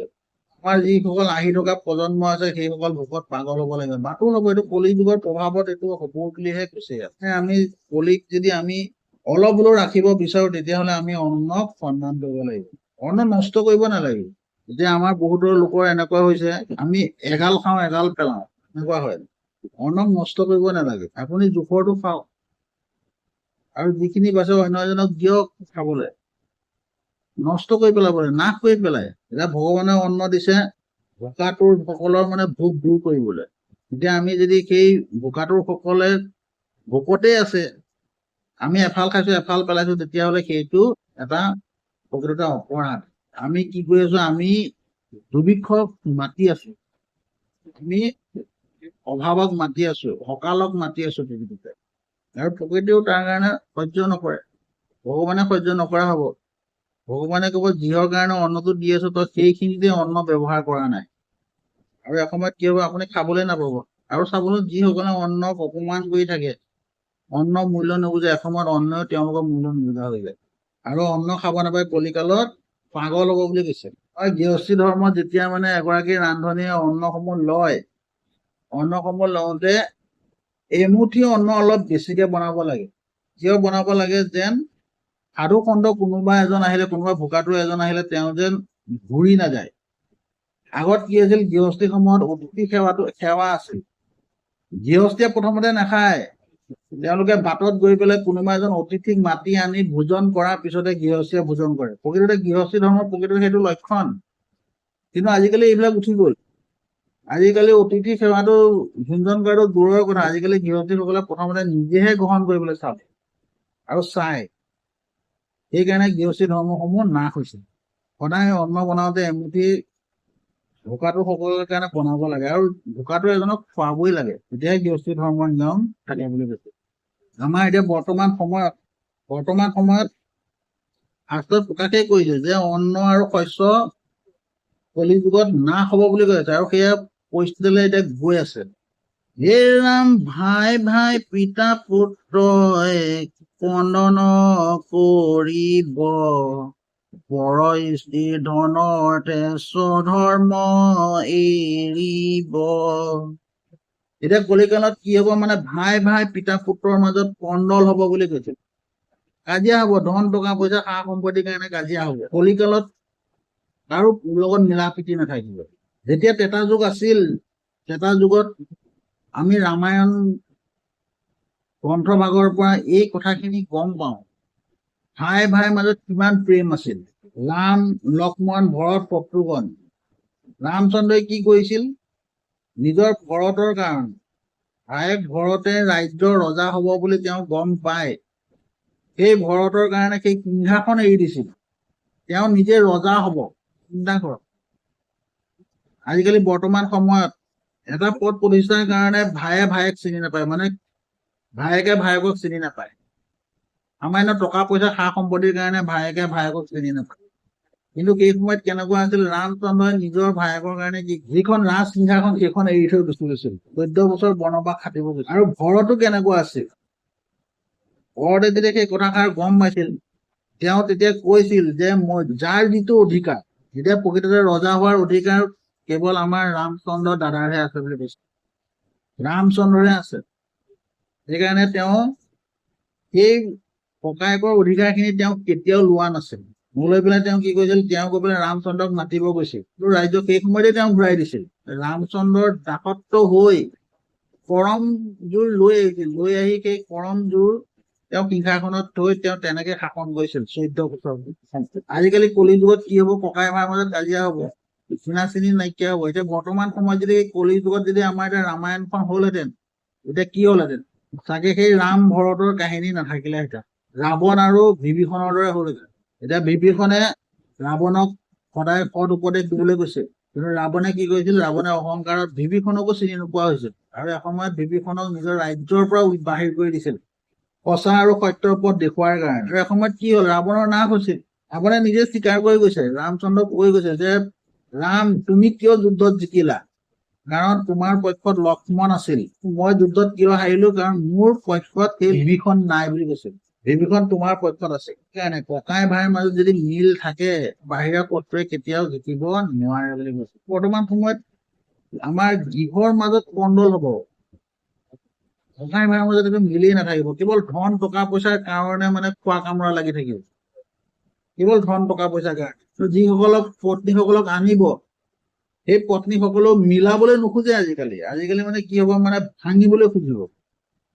আমাৰ যিসকল আহি থকা প্ৰজন্ম আছে সেইসকল ভোকত পাগল হ'ব লাগিব, বাতুল হ'ব। এইটো কলি যুগৰ প্ৰভাৱত এইটো হ'ব বুলিহে কৈছে। আমি কলিক যদি আমি অলপ হ'লেও ৰাখিব বিচাৰো তেতিয়াহ'লে আমি অন্নক সন্মান কৰিব লাগিব, অন্ন নষ্ট কৰিব নালাগিব। এতিয়া আমাৰ বহুতৰ লোকৰ এনেকুৱা হৈছে, আমি এগাল খাওঁ এগাল পেলাওঁ, এনেকুৱা হয়। অন্নক নষ্ট কৰিব নালাগে, আপুনি জোখৰটো খাওক আৰু যিখিনি বাছে অন্য এজনক দিয়ক খাবলৈ, নষ্ট কৰি পেলাব, নাশ কৰি পেলাই। এতিয়া ভগৱানে অন্ন দিছে ভোকাতুৰ সকলৰ মানে ভোক দূৰ কৰিবলৈ। এতিয়া আমি যদি সেই ভোকাতুৰ সকলে ভোকতেই আছে, আমি এফাল খাইছো এফাল পেলাইছো, তেতিয়াহ'লে সেইটো এটা প্ৰকৃততে অপৰাধ। আমি কি কৰি আছো? আমি দুৰ্ভিক্ষক মাতি আছো, আমি অভাৱক মাতি আছো, সকালক মাতি আছো প্ৰকৃততে। আৰু প্ৰকৃতিও তাৰ কাৰণে সহ্য নকৰে, ভগৱানে সহ্য নকৰা হ'ব। ভগৱানে ক'ব যিহৰ কাৰণে অন্নটো দি আছো তই সেইখিনিতে অন্ন ব্যৱহাৰ কৰা নাই। আৰু এসময়ত কি হ'ব, আপুনি খাবলৈ নাপাব। আৰু চাবলৈ যিসকলে অন্নক অপমান কৰি থাকে, অন্ন মূল্য নুবুজে, এসময়ত অন্নই তেওঁলোকৰ মূল্য নুবুজা হৈ যায় আৰু অন্ন খাব নাপায় কলিকালত পাগল হ'ব বুলি কৈছে। আৰু গৃহস্থী ধৰ্মত যেতিয়া মানে এগৰাকী ৰান্ধনীয়ে অন্নসমূহ লয়, অন্নসমূহ লওঁতে এমুঠি অন্ন অলপ বেছিকে বনাব লাগে। কিয় বনাব লাগে? যেন সাধু খণ্ড কোনোবা এজন আহিলে, কোনোবা ভোকাতুৰ এজন আহিলে তেওঁ যেন ঘূৰি নাযায়। আগত কি আছিল, গৃহস্থী সময়ত অতিথি সেৱা আছিল। গৃহস্থীয়ে প্ৰথমতে নাখায়, তেওঁলোকে বাটত গৈ পেলাই কোনোবা এজন অতিথিক মাতি আনি ভোজন কৰাৰ পিছতে গৃহস্থীয়ে ভোজন কৰে। প্ৰকৃততে গৃহস্থী ধৰ্মৰ প্ৰকৃততে সেইটো লক্ষণ। কিন্তু আজিকালি এইবিলাক উঠি গ'ল। আজিকালি অতিথি সেৱাটো ভোজন কৰাটো দূৰৰ কথা, আজিকালি গৃহস্থীসকলে প্ৰথমতে নিজেহে গ্ৰহণ কৰিবলৈ চায় আৰু চায়। সেইকাৰণে গৃহস্থী ধৰ্মসমূহ নাশ হৈছে। সদায় অন্ন বনাওঁতে এমুঠি ভোকাতুৰ সকলৰ কাৰণে বনাব লাগে আৰু ভোকাতুৰ এজনক খুৱাবই লাগে, তেতিয়াহে গৃহস্থী ধৰ্মৰ নিয়ম থাকে বুলি কৈছে। আমাৰ এতিয়া বৰ্তমান সময়ত শাস্ত্ৰত প্ৰকাশেই কৰিছে যে অন্ন আৰু শস্য কলি যুগত নাশ হ'ব বুলি কৈছে আৰু সেয়া পৰিস্থিতিলৈ এতিয়া গৈ আছে। হে ৰাম, ভাই ভাই পিতা পুত্ৰই ক্ৰন্দন কৰিব, পৰ স্ত্ৰী ধনতে স্বধৰ্ম এৰিব। এতিয়া কলিকালত কি হ'ব, মানে ভাই ভাই পিতা পুত্ৰৰ মাজত কন্দল হ'ব বুলি কৈছে। কাজিয়া হ'ব, ধন টকা পইচা সা সম্পত্তিৰ কাৰণে কাজিয়া হ'ব। কলিকালত কাৰো লগত মিলা প্ৰীতি নাথাকিব। যেতিয়া ত্ৰেতা যুগ আছিল, ত্ৰেতা যুগত আমি ৰামায়ণ গ্ৰন্থভাগৰ পৰা এই কথাখিনি গম পাওঁ, ভাই ভাইৰ মাজত কিমান প্ৰেম আছিল। ৰাম, লক্ষ্মণ, ভৰত, শত্ৰুঘ্ন। ৰামচন্দ্ৰই কি কৰিছিল, নিজৰ ভৰতৰ কাৰণে, ভায়েক ভৰতে ৰাজ্যৰ ৰজা হ'ব বুলি তেওঁ গম পাই সেই ভৰতৰ কাৰণে সেই সিংহাসন এৰি দিছিল। তেওঁ নিজে ৰজা হ'ব, চিন্তা কৰক। আজিকালি বৰ্তমান সময়ত এটা পদ প্ৰতিষ্ঠাৰ কাৰণে ভায়ে ভায়েক চিনি নাপায়, মানে ভায়েকে ভায়েকক চিনি নাপায়। সামান্য টকা পইচা সা সম্পত্তিৰ কাৰণে ভায়েকে ভায়েকক চিনি নাপায়। কিন্তু সেই সময়ত কেনেকুৱা আছিল, ৰামচন্দ্ৰই নিজৰ ভায়েকৰ কাৰণে যিখন ৰাজ সিংহাসন সেইখন এৰি থৈ গুচি গৈছিল, 14 বছৰ বনবাস খাটিব গৈছিল। আৰু ভৰতো কেনেকুৱা আছিল, ভৰতে যেতিয়া সেই কথাষাৰ গম পাইছিল, তেওঁ তেতিয়া কৈছিল যে মই যাৰ যিটো অধিকাৰ, যেতিয়া প্ৰকৃততে ৰজা হোৱাৰ অধিকাৰ কেৱল আমাৰ ৰামচন্দ্ৰ দাদাৰহে আছে বুলি কৈছে, ৰামচন্দ্ৰহে আছে। সেইকাৰণে তেওঁ সেই ককায়েকৰ অধিকাৰখিনি তেওঁ কেতিয়াও লোৱা নাছিল। নলৈ পেলাই তেওঁ কি কৰিছিল, তেওঁ গৈ পেলাই ৰামচন্দ্ৰক মাতিব গৈছিল, কিন্তু ৰাজ্য সেই সময়তে তেওঁ ঘূৰাই দিছিল। ৰামচন্দ্ৰৰ দাসত্ব হৈ কৰমজোৰ লৈ আহিছিল, লৈ আহি সেই কৰমজোৰ তেওঁ সিংহাসনত থৈ তেওঁ তেনেকে শাসন কৰিছিল 14 বছৰ। আজিকালি কলি যুগত কি হব, ককাই ভাইৰ মাজত কাজিয়া হব, চিনা চিনি নাইকিয়া হব। এতিয়া বৰ্তমান সময়ত যদি কলি যুগত যদি আমাৰ এতিয়া ৰামায়ণখন হলহেঁতেন, এতিয়া কি হলহেঁতেন চাগে, সেই ৰাম ভৰতৰ কাহিনী নাথাকিলেহেঁতেন, ৰাৱণ আৰু বিভীষণৰ দৰে হলহেঁতেন। এতিয়া বিভীষণে ৰাৱণক সদায় সৎ উপদেশ দিবলৈ কৈছে, কিন্তু ৰাৱণে কি কৰিছিল, ৰাৱণে অহংকাৰত বিভীষণকো চিনি নোপোৱা হৈছিল আৰু এসময়ত বিভীষণক নিজৰ ৰাজ্যৰ পৰা বাহিৰ কৰি দিছিল সঁচা আৰু সত্যৰ পথ দেখুওৱাৰ কাৰণে। আৰু এসময়ত কি হ'ল, ৰাৱণৰ নাশ হৈছিল। ৰাৱণে নিজে স্বীকাৰ কৰি গৈছে, ৰামচন্দ্ৰক কৈ গৈছে যে ৰাম তুমি কিয় যুদ্ধত জিকিলা, কাৰণ তোমাৰ পক্ষত লক্ষ্মণ আছিল। মই যুদ্ধত কিয় হাৰিলো, কাৰণ মোৰ পক্ষত সেই বিভীষণ নাই বুলি কৈছে। বিভীষণ তোমাৰ পক্ষত আছে। সেইকাৰণে ককাই ভাইৰ মাজত যদি মিল থাকে, বাহিৰা শত্ৰুৱে কেতিয়াও জিকিব নোৱাৰে বুলি কৈছে। বৰ্তমান সময়ত আমাৰ গৃহৰ মাজত কন্দল হব, ককাই ভাইৰ মাজত একো মিলেই নাথাকিব, কেৱল ধন টকা পইচাৰ কাৰণে মানে খোৱা কামোৰা লাগি থাকিব, কেৱল ধন টকা পইচাৰ কাৰণে। যিসকলক পত্নীসকলক আনিব, সেই পত্নীসকলেও মিলাবলৈ নোখোজে আজিকালি। আজিকালি মানে কি হব, মানে ভাঙিবলৈ খুজিব।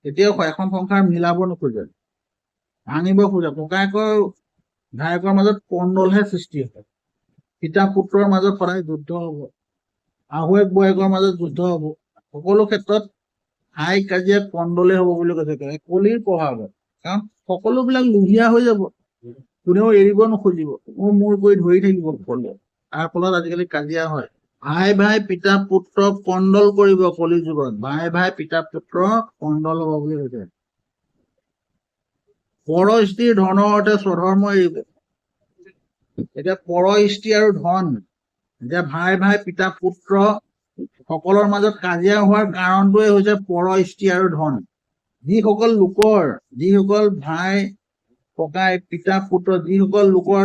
কেতিয়াও এখন সংসাৰ মিলাব নোখোজে, ভাঙিব খোজে। ককায়েকৰ ভায়েকৰ মাজত কন্দলহে সৃষ্টি হয়, পিতা পুত্ৰৰ মাজত সদায় যুদ্ধ হব, শাহুৱেক বোৱায়েকৰ মাজত যুদ্ধ হব, সকলো ক্ষেত্ৰত হাই কাজিয়া কন্দলে হব বুলি কৈছে কলিৰ প্ৰভাৱত। কাৰণ সকলোবিলাক লোভীয়া হৈ যাব, কোনেও এৰিব নোখোজিব, মোৰ মোৰ কৰি ধৰি থাকিব সকলোৱে। তাৰ ফলত আজিকালি কাজিয়া হয়। ভাই ভাই পিতা পুত্ৰ কন্দল কৰিব কলি যুগত, ভাই ভাই পিতা পুত্ৰ কন্দল হব বুলি কৈছে। পৰ স্ত্ৰীৰ ধনৰ অৰ্থে স্বধৰ্ম এৰিব। এতিয়া পৰ স্ত্ৰী আৰু ধন, এতিয়া ভাই ভাই পিতা পুত্ৰ সকলৰ মাজত কাজিয়া হোৱাৰ কাৰণটোৱে হৈছে পৰ স্ত্ৰী আৰু ধন। যিসকল লোকৰ, যিসকল ভাই ককাই পিতা পুত্ৰ, যিসকল লোকৰ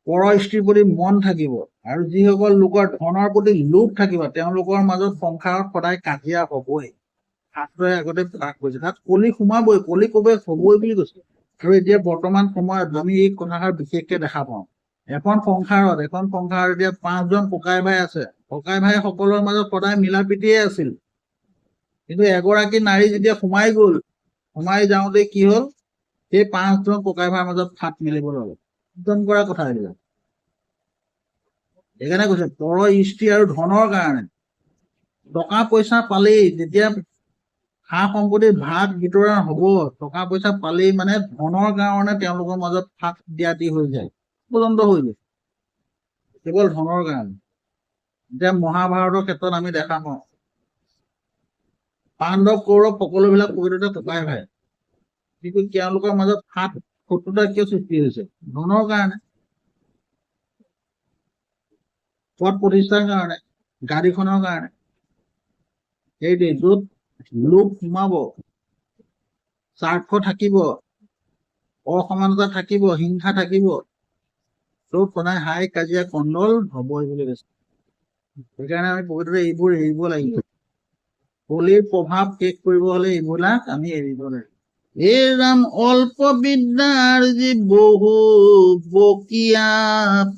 পৰ স্ত্ৰীৰ প্ৰতি মন থাকিব আৰু যিসকল লোকৰ ধনৰ প্ৰতি লোভ থাকিব, তেওঁলোকৰ মাজত সংসাৰত সদায় কাজিয়া হবই। শাস্ত্ৰই আগতে প্ৰকাশ কৰিছে, তাত কলি সোমাবই, কলি প্ৰৱেশ হবই বুলি কৈছে। আৰু এতিয়া বৰ্তমান সময়ত আমি এই কথাষাৰ বিশেষকে দেখা পাওঁ। এখন সংসাৰত এতিয়া 5জন ককাই ভাই আছে, ককাই ভাই সকলৰ মাজত সদায় মিলা প্ৰীতিয়ে আছিল, কিন্তু এগৰাকী নাৰী যেতিয়া সোমাই গল, সোমাই যাওঁতে কি হল, সেই 5জন ককাই ভাইৰ মাজত ফাট মেলিব ললে। কীৰ্তন কৰা কথা এইবিলাক। সেইকাৰণে কৈছে পৰ স্ত্ৰী আৰু ধনৰ কাৰণে টকা পইচা পালেই, যেতিয়া সা সম্পত্তিৰ ভাগ বিতৰণ হব, টকা পইচা পালেই মানে ধনৰ কাৰণে তেওঁলোকৰ মাজত ফাট দিয়াদি হৈ যায়, পৰ্যন্ত হৈ যায়, কেৱল ধনৰ কাৰণে। এতিয়া মহাভাৰতৰ ক্ষেত্ৰত আমি দেখা পাওঁ পাণ্ডৱ কৌৰৱ সকলোবিলাক প্ৰকৃততে ককাই ভাই, কিন্তু তেওঁলোকৰ মাজত ফাট শত্ৰুতা কিয় সৃষ্টি হৈছে? ধনৰ কাৰণে, পদ প্ৰতিষ্ঠাৰ কাৰণে, গাড়ীখনৰ কাৰণে। সেইটোৱে য'ত লোভ সোমাব, স্বাৰ্থ থাকিব, অসমানতা থাকিব, হিংসা থাকিব, ত'ত সদায় হাই কাজিয়া কন্দল হবই বুলি কৈছে। সেইকাৰণে আমি প্ৰকৃততে এইবোৰ এৰিব লাগিব। কলিৰ প্ৰভাৱ শেষ কৰিব হলে এইবিলাক আমি এৰিব লাগিব। হে ৰাম অল্প বিদ্যাৰ যি বহু বকিয়া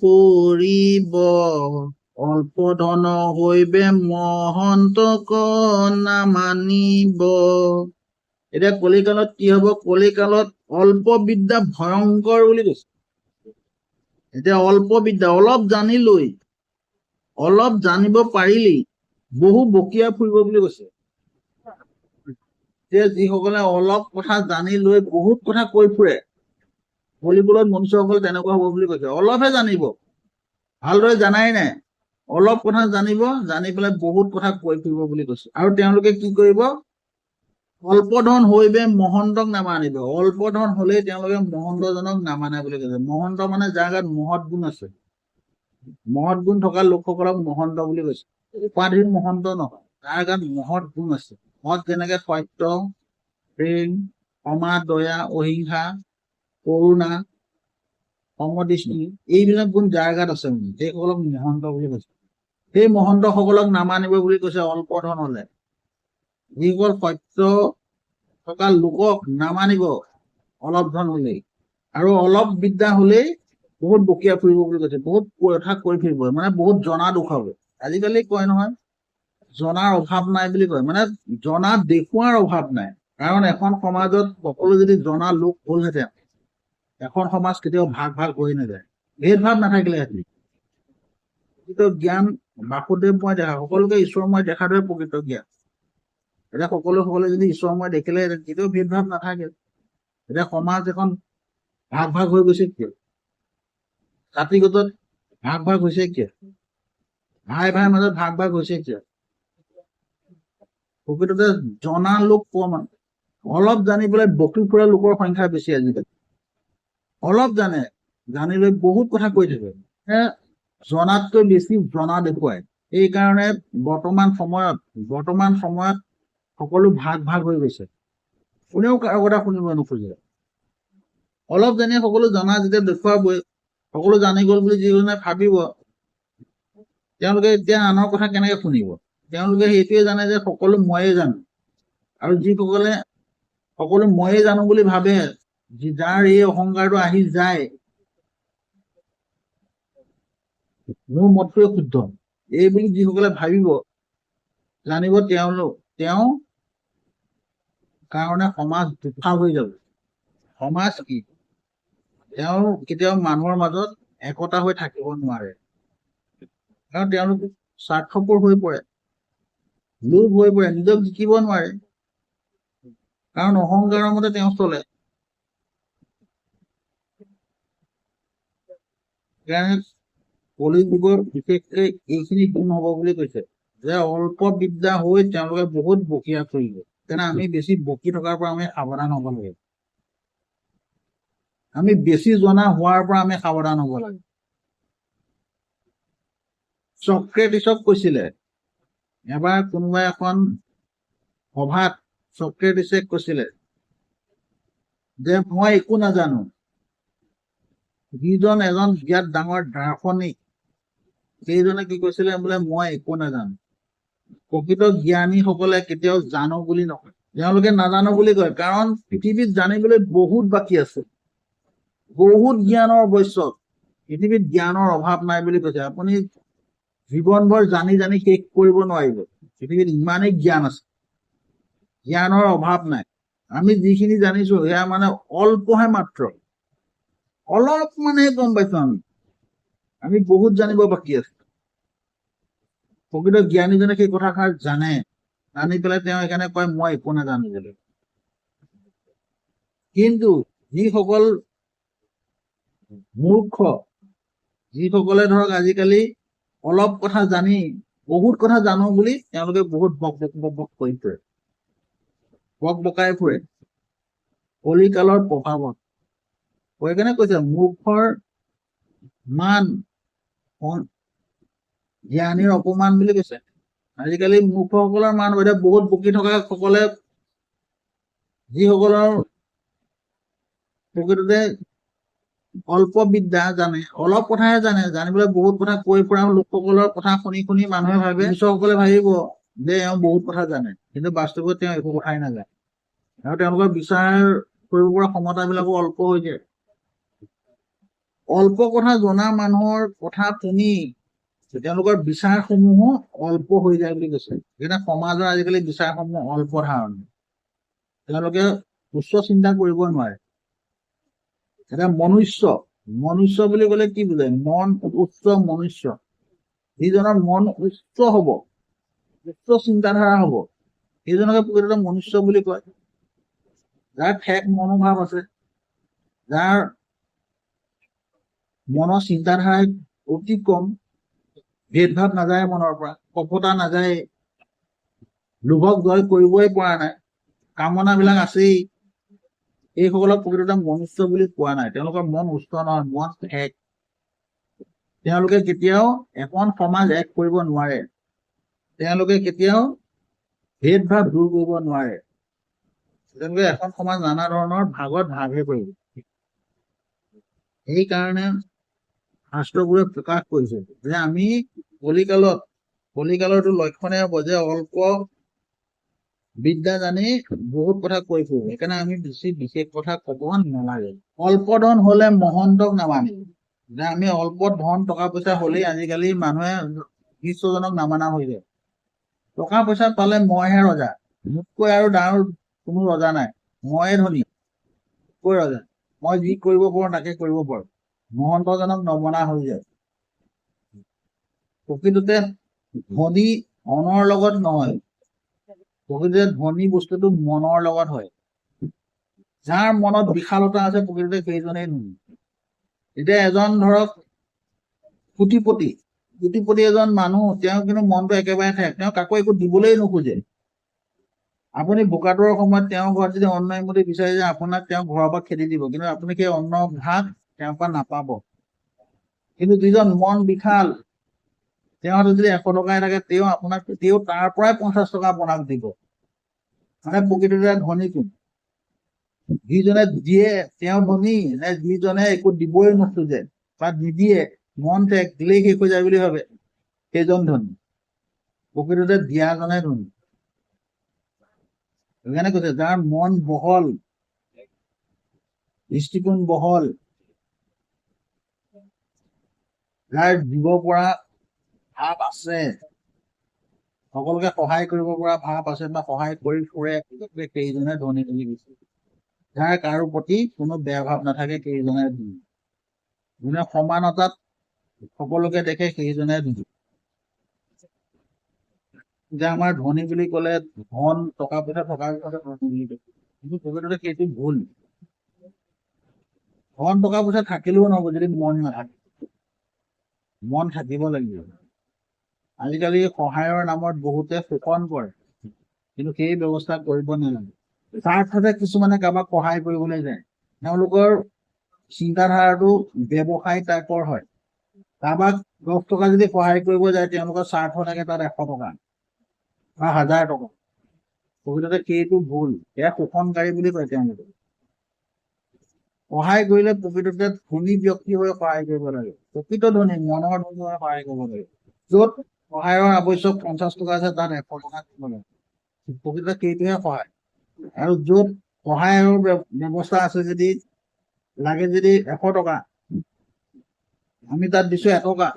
পৰিব, অল্প ধন হৈবে মহন্তক নামানিব। এতিয়া কলিকালত কি হব, কলিকালত অল্প বিদ্যা ভয়ংকৰ বুলি কৈছে। এতিয়া অল্প বিদ্যা, অলপ জানি লৈ, অলপ জানিব পাৰিলেই বহু বকিয়া ফুৰিব বুলি কৈছে। এতিয়া যিসকলে অলপ কথা জানি লৈ বহুত কথা কৈ ফুৰে, কলিকালত মনুষ্যসকল তেনেকুৱা হব বুলি কৈছে। অলপহে জানিব, ভালদৰে জানাই নাই, অলপ কথা জানিব, জানি পেলাই বহুত কথা কৈ ফুৰিব বুলি কৈছে। আৰু তেওঁলোকে কি কৰিব, অল্প ধন হৈবে মহন্তক নামানিব। অল্প ধন হলেই তেওঁলোকে মহন্তজনক নামানে বুলি কৈছে। মহন্ত মানে যাৰ গাত মহৎ গুণ আছে, মহৎ গুণ থকা লোকসকলক মহন্ত বুলি কৈছে। উপাধিৰ মহন্ত নহয়, যাৰ গাত মহৎ গুণ আছে। মহৎ যেনেকে সত্য, প্ৰেম, ক্ষমা, দয়া, অহিংসা, কৰুণা, সমদৃষ্টি, এইবিলাক গুণ যাৰ গাত আছে মানে সেইসকলক মহন্ত বুলি কৈছে। সেই মহন্তসকলক নামানিব বুলি কৈছে অল্প ধন হলে। যিসকল সত্য থকা লোকক নামানিব অলপ ধন হলেই। আৰু অলপ বিদ্যা হলেই বহুত বকিয়া ফুৰিব বুলি কৈছে, বহুত কথা কৈ ফুৰিব, মানে বহুত জনা দেখুৱাব। আজিকালি কয় নহয় জনাৰ অভাৱ নাই বুলি কয়, মানে জনা দেখুৱাৰ অভাৱ নাই। কাৰণ এখন সমাজত সকলো যদি জনা লোক হ'লহেঁতেন, এখন সমাজ কেতিয়াও ভাগ ভাগ হৈ নাযায়, ভেদভাৱ নাথাকিলেহেঁতেন। প্ৰকৃত জ্ঞান বাসুদেৱময় দেখা, সকলোকে ঈশ্বৰময় দেখাটোৱে প্ৰকৃত জ্ঞান। এতিয়া সকলোৱে যদি ঈশ্বৰময় দেখিলেহেঁতেন, কেতিয়াও ভেদভাৱ নাথাকে। এতিয়া সমাজ এখন ভাগ ভাগ হৈ গৈছে কিয়? জাতিগতত ভাগ ভাগ হৈছে কিয়? ভাই ভাইৰ মাজত ভাগ ভাগ হৈছে কিয়? প্ৰকৃততে জনা লোক কম, অলপ জানি পেলাই বকি ফুৰা লোকৰ সংখ্যা বেছি আজিকালি। অলপ জানে, জানি লৈ বহুত কথা কৈ থাকে, জনাতকৈ বেছি জনা দেখুৱায়। এইকাৰণে বৰ্তমান সময়ত সকলো ভাগ ভাগ হৈ গৈছে, কোনেও কাৰো কথা শুনিব নোখোজে। অলপ জানি সকলো জনা যেতিয়া দেখুৱাবই, সকলো জানি গ'ল বুলি যিজনে ভাবিব, তেওঁলোকে এতিয়া আনৰ কথা কেনেকে শুনিব? তেওঁলোকে সেইটোৱে জানে যে সকলো ময়ে জানো। আৰু যিসকলে সকলো ময়ে জানো বুলি ভাবে, যাৰ এই অহংকাৰটো আহি যায়, মোৰ মতটোৱে শুদ্ধ এই বুলি যিসকলে ভাবিব, জানিব তেওঁ কাৰণে সমাজ দুফাল হৈ যাব। সমাজ কি, তেওঁ কেতিয়াও মানুহৰ মাজত একতা হৈ থাকিব নোৱাৰে, কাৰণ তেওঁলোক স্বাৰ্থপৰ হৈ পৰে, লোভ হৈ পৰে, নিজক জিকিব নোৱাৰে, কাৰণ অহংকাৰৰ মতে তেওঁ চলে। সেইকাৰণে কলিযুগৰ বিশেষকে এইখিনি গুণ হ'ব বুলি কৈছে যে অল্প বিদ্যা হৈ তেওঁলোকে বহুত বকিয়া কৰিব। সেইকাৰণে আমি বেছি বকি থকাৰ পৰা আমি সাৱধান হ'ব লাগে, আমি বেছি জনা হোৱাৰ পৰা আমি সাৱধান হ'ব লাগে। চক্ৰেটিছক কৈছিলে এবাৰ কোনোবা এখন সভাত, চক্ৰেটিছে কৈছিলে যে মই একো নাজানো। যিজন এজন বিৰাট ডাঙৰ দাৰ্শনিক, সেইজনে কি কৈছিলে বোলে মই একো নাজানো। প্ৰকৃত জ্ঞানীসকলে কেতিয়াও জানো বুলি নকয়, তেওঁলোকে নাজানো বুলি কয়, কাৰণ পৃথিৱীত জানিবলৈ বহুত বাকী আছে, বহুত জ্ঞানৰ আৱশ্যক। পৃথিৱীত জ্ঞানৰ অভাৱ নাই বুলি কৈছে। আপুনি জীৱনভৰ জানি জানি শেষ কৰিব নোৱাৰিব, পৃথিৱীত ইমানেই জ্ঞান আছে, জ্ঞানৰ অভাৱ নাই। আমি যিখিনি জানিছো সেয়া মানে অল্পহে মাত্ৰ, অলপ মানে গম পাইছো, আমি বহুত জানিব বাকী আছে। প্ৰকৃত জ্ঞানীজনে সেই কথাষাৰ জানে, জানি পেলাই তেওঁ সেইকাৰণে কয় মই একো নাজানো বুলি। কিন্তু যিসকল মূৰ্খ, যিসকলে ধৰক আজিকালি অলপ কথা জানি বহুত কথা জানো বুলি তেওঁলোকে বহুত বক বক বক বক কৰি ফুৰে, বক বকাই ফুৰে কলিকালৰ প্ৰভাৱত। সেইকাৰণে কৈছে মূৰ্খৰ মান জ্ঞানীৰ অপমান বুলি কৈছে। আজিকালি মূৰ্খসকলৰ মান এতিয়া বহুত বকি থকা সকলে, যিসকলৰ প্ৰকৃততে অল্প বিদ্যা জানে, অলপ কথাহে জানে, জানিবলৈ বহুত কথা কৈ ফুৰা লোকসকলৰ কথা শুনি শুনি মানুহে ভাবে, শিষ্যসকলে ভাবিব যে এওঁ বহুত কথা জানে, কিন্তু বাস্তৱত তেওঁ একো কথাই নাজানে। আৰু তেওঁলোকৰ বিচাৰ কৰিব পৰা ক্ষমতাবিলাকো অল্প হৈ যায়। অল্প কথা জনা মানুহৰ কথা শুনি তেওঁলোকৰ বিচাৰসমূহো অল্প হৈ যায় বুলি কৈছে। সেইকাৰণে সমাজৰ আজিকালি বিচাৰসমূহ অল্প ধাৰণা, তেওঁলোকে উচ্চ চিন্তা কৰিব নোৱাৰে। এতিয়া মনুষ্য, মনুষ্য বুলি ক'লে কি বুজায়? মন উচ্চ মনুষ্য, যিজনৰ মন উচ্চ হ'ব, উচ্চ চিন্তাধাৰা হ'ব, সেইজনকে প্ৰকৃততে মনুষ্য বুলি কয়। যাৰ ঠেক মনোভাৱ আছে, যাৰ মনৰ চিন্তাধাৰাই অতি কম, ভেদভাৱ নাযায় মনৰ পৰা, কপতা নাযায়, লোভক জয় কৰিবই পৰা নাই, কামনাবিলাক আছেই, এইসকলক প্ৰকৃততে মনুষ্য বুলি কোৱা নাই। তেওঁলোকৰ মন উচ্চ নহয়, মন ঠেক। তেওঁলোকে কেতিয়াও এখন সমাজ এক কৰিব নোৱাৰে, তেওঁলোকে কেতিয়াও ভেদভাৱ দূৰ কৰিব নোৱাৰে। তেওঁলোকে এখন সমাজ নানা ধৰণৰ ভাগত ভাগহে কৰিব। সেইকাৰণে শাস্ত্ৰবোৰে প্ৰকাশ কৰিছে যে আমি কলিকালৰটো লক্ষণে হ'ব যে অল্প বিদ্যা জানি বহুত কথা কৈ ফুৰো, সেইকাৰণে আমি বেছি বিশেষ কথা ক'ব নালাগে। অল্প ধন হলে মহন্তক নামানে। যে আমি অল্প ধন টকা পইচা হলেই আজিকালি মানুহে শিষ্যজনক নামানা হৈ যায়। টকা পইচা পালে মইহে ৰজা, মোতকৈ আৰু ডাঙৰ কোনো ৰজা নাই, মইয়ে ধনী, মোতকৈ ৰজা, মই যি কৰিব পাৰো তাকে কৰিব পাৰো। মহন্তজনক নমনা হৈ যায়। প্ৰকৃততে ধনী ধনৰ লগত নহয়, প্ৰকৃততে ধনী বস্তুটো মনৰ লগত হয়। যাৰ মনত বিশালতা আছে প্ৰকৃততে সেইজনেই ধনী। এতিয়া এজন ধৰক কোটিপতি, কোটিপতি এজন মানুহ, তেওঁ কিন্তু মনটো একেবাৰে থাকে, তেওঁ কাকো একো দিবলৈ নোখোজে। আপুনি ভোকাতুৰৰ সময়ত তেওঁৰ ঘৰত যদি অন্ন এমুঠি বিচাৰি যায়, আপোনাক তেওঁ ঘৰৰ পৰা খেদি দিব, কিন্তু আপুনি সেই অন্ন ভাগ তেওঁৰ পৰা নাপাব। কিন্তু যিজন মন বিশাল, তেওঁৰ হাতত যদি 100 টকাই থাকে, তেওঁ আপোনাক, তেওঁ তাৰ পৰাই 50 টকা আপোনাক দিব। মানে প্ৰকৃততে ধনী কোন? যিজনে দিয়ে তেওঁ ধনী, নে যিজনে একো দিবই নোখোজে বা নিদিয়ে, মন ঠেক দিলেই শেষ হৈ যায় বুলি ভাবে, সেইজন ধনী? প্ৰকৃততে দিয়াজনে ধনী। সেইকাৰণে কৈছে যাৰ মন বহল, দৃষ্টিকোণ বহল, যাৰ দিব পৰা ভাৱ আছে, সকলোকে সহায় কৰিব পৰা ভাৱ আছে বা সহায় কৰি ফুৰে, সেইজনে ধনী বুলি কৈছে। যাৰ কাৰো প্ৰতি কোনো বেয়া ভাৱ নাথাকে সেইজনে ধনী। যোনে সমানতাত সকলোকে দেখে সেইজনে ধনী। যে আমাৰ ধনী বুলি ক'লে ধন টকা পইচা থকা ধনী বুলি কয়, কিন্তু প্ৰকৃততে সেইটো ভুল। ধন টকা পইচা থাকিলেও নহ'ব যদি মন নাথাকে। মন থাকিব লাগিব। আজিকালি সহায়ৰ নামত বহুতে শোষণ কৰে, কিন্তু সেই ব্যৱস্থা কৰিব নালাগে। স্বাৰ্থতে কিছুমানে কাৰোবাক সহায় কৰিবলৈ যায়, তেওঁলোকৰ চিন্তাধাৰাটো ব্যৱসায় টাইপৰ হয়। কাৰোবাক 10 টকা যদি সহায় কৰিব যায়, তেওঁলোকৰ স্বাৰ্থ থাকে তাত 100 টকা বা 1000 টকা। প্ৰকৃততে সেইটো ভুল, এয়া শোষণকাৰী বুলি কয়। তেওঁলোকে সহায় কৰিলে প্ৰকৃততে ধনী ব্যক্তি হৈ সহায় কৰিব লাগে, প্ৰকৃত ধনী, মনৰ ধনী হৈ সহায় কৰিব লাগে। য'ত সহায়ৰ আৱশ্যক 50 টকা আছে, তাত 100 টকা দিব লাগে, প্ৰকৃততে সেইটোহে সহায়। আৰু য'ত সহায়ৰ ব্যৱস্থা আছে, যদি লাগে যদি 100 টকা, আমি তাত দিছো 1 টকা,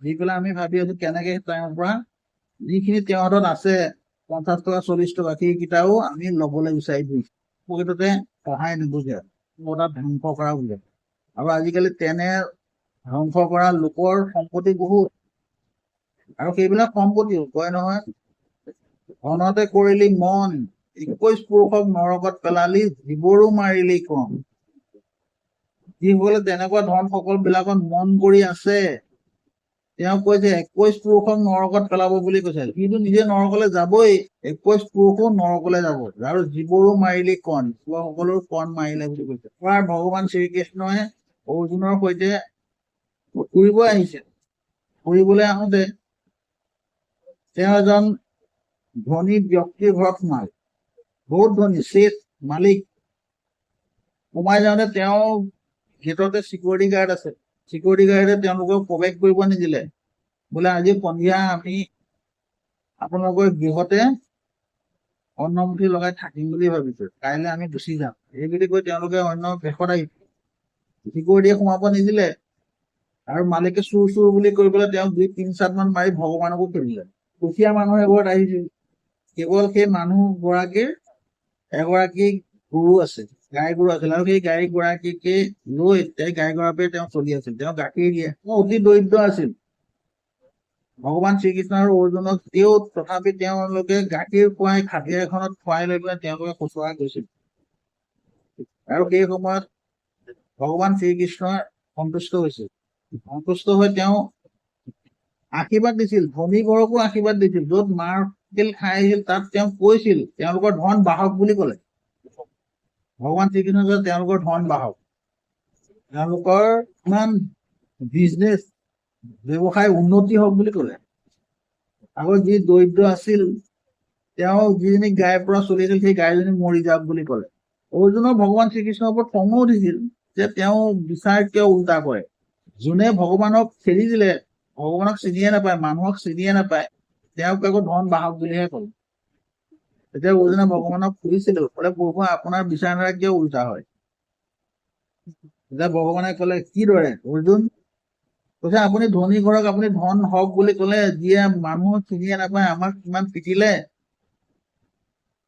দি পেলাই আমি ভাবি আছো কেনেকে তেওঁৰ পৰা যিখিনি তেওঁৰ হাতত আছে 50 টকা 40 টকা, সেইকেইটাও আমি ল'বলৈ বিচাৰি ফুৰিছো। প্ৰকৃততে সহায় নুবুজে, তাত ধ্বংস কৰা বুজে। আৰু আজিকালি তেনে ধ্বংস কৰা লোকৰ সম্পত্তি বহুত, আৰু সেইবিলাক সম্পত্তিও কয় নহয়, ধনতে কৰিলি মন, 21 পুৰুষক নৰকত পেলালি, জীৱৰো মাৰিলি কম। যিসকলে তেনেকুৱা ধন সকল বিলাকত মন কৰি আছে, তেওঁ কৈছে 21 পুৰুষক নৰকত পেলাব বুলি কৈছে, কিন্তু নিজে নৰকলৈ যাবই, 21 পুৰুষো নৰকলৈ যাব। আৰু জীৱৰো মাৰিলি কণ, সকলোৰো কণ মাৰিলে বুলি কৈছে। এবাৰ ভগৱান শ্ৰীকৃষ্ণই অৰ্জুনৰ সৈতে ফুৰিব আহিছিল। ফুৰিবলৈ আহোঁতে তেওঁ এজন ধনী ব্যক্তিৰ ঘৰত সোমাল, বহুত ধনী, শেঠ মালিক। সোমাই যাওঁতে তেওঁ গেটতে চিকিউৰিটি গাৰ্ড আছে, চিকিউৰিটি গাৰ্ডে তেওঁলোকক প্ৰৱেশ কৰিব নিদিলে। বোলে আজি সন্ধিয়া আমি আপোনালোকৰ গৃহতে অন্নমুঠি লগাই থাকিম বুলি ভাবিছো, কাইলৈ আমি গুচি যাম। এই বুলি কৈ তেওঁলোকে অন্য ভেষত আহিছে, চিকিউৰিটিয়ে সোমাব নিদিলে। আৰু মালিকে চুৰ চুৰ বুলি কৈ পেলাই তেওঁক 2-3 চাট মান মাৰি ভগৱানকো খেদিলে। দুখীয়া মানুহ এঘৰত আহিছিল, কেৱল সেই মানুহ গৰাকীৰ এগৰাকী গৰু আছে, গাই গৰু আছিল, আৰু সেই গাই গৰাকীকে লৈ সেই গাই গৰাকীয়ে তেওঁ চলি আছিল, তেওঁ গাখীৰ দিয়ে। তেওঁ অতি দৰিদ্ৰ আছিল। ভগৱান শ্ৰীকৃষ্ণ আৰু অৰ্জুনক তেওঁ তথাপি তেওঁলোকে গাখীৰ খুৱাই খাটিয়া এখনত খুৱাই লৈ পেলাই তেওঁলোকে শুশ্ৰূষা কৰিছিল। আৰু সেই সময়ত ভগৱান শ্ৰীকৃষ্ণই সন্তুষ্ট হৈছিল। সন্তুষ্ট হৈ তেওঁ আশীৰ্বাদ দিছিল, ধনী ঘৰকো আশীৰ্বাদ দিছিল। য'ত মাৰ তিল খাই আহিছিল তাত তেওঁ কৈছিল তেওঁলোকৰ ধন বাহক বুলি ক'লে। ভগৱান শ্ৰীকৃষ্ণই কৈছে তেওঁলোকৰ ধন বাহক, তেওঁলোকৰ ইমান বিজনেছ ব্যৱসায় উন্নতি হওক বুলি ক'লে। আকৌ যি দৰিদ্ৰ আছিল তেওঁ যিজনী গাইৰ পৰা চলিছিল সেই গাইজনী মৰি যাওক বুলি ক'লে। অৰ্জুনৰ ভগৱান শ্ৰীকৃষ্ণৰ ওপৰত খঙো উঠিছিল যে তেওঁ বিচাৰ কিয় উল্টা কৰে। যোনে ভগৱানক খেদি দিলে, ভগৱানক চিনিয়ে নাপায়, মানুহক চিনিয়ে নাপায়, তেওঁক আকৌ ধন বাহক বুলিহে ক'লে। তেতিয়া অৰ্জুনে ভগৱানক সুধিছিলো, বোলে প্ৰভু আপোনাৰ বিচাৰধাৰা কিয় উল্টা হয়? তেতিয়া ভগৱানে ক'লে, কিদৰে অৰ্জুন? কৈছে আপুনি ধনী ঘৰক আপুনি ধন হওক বুলি ক'লে, যিয়ে মানুহ চিনিয়ে নাপায় আমাক কিমান পিটিলে,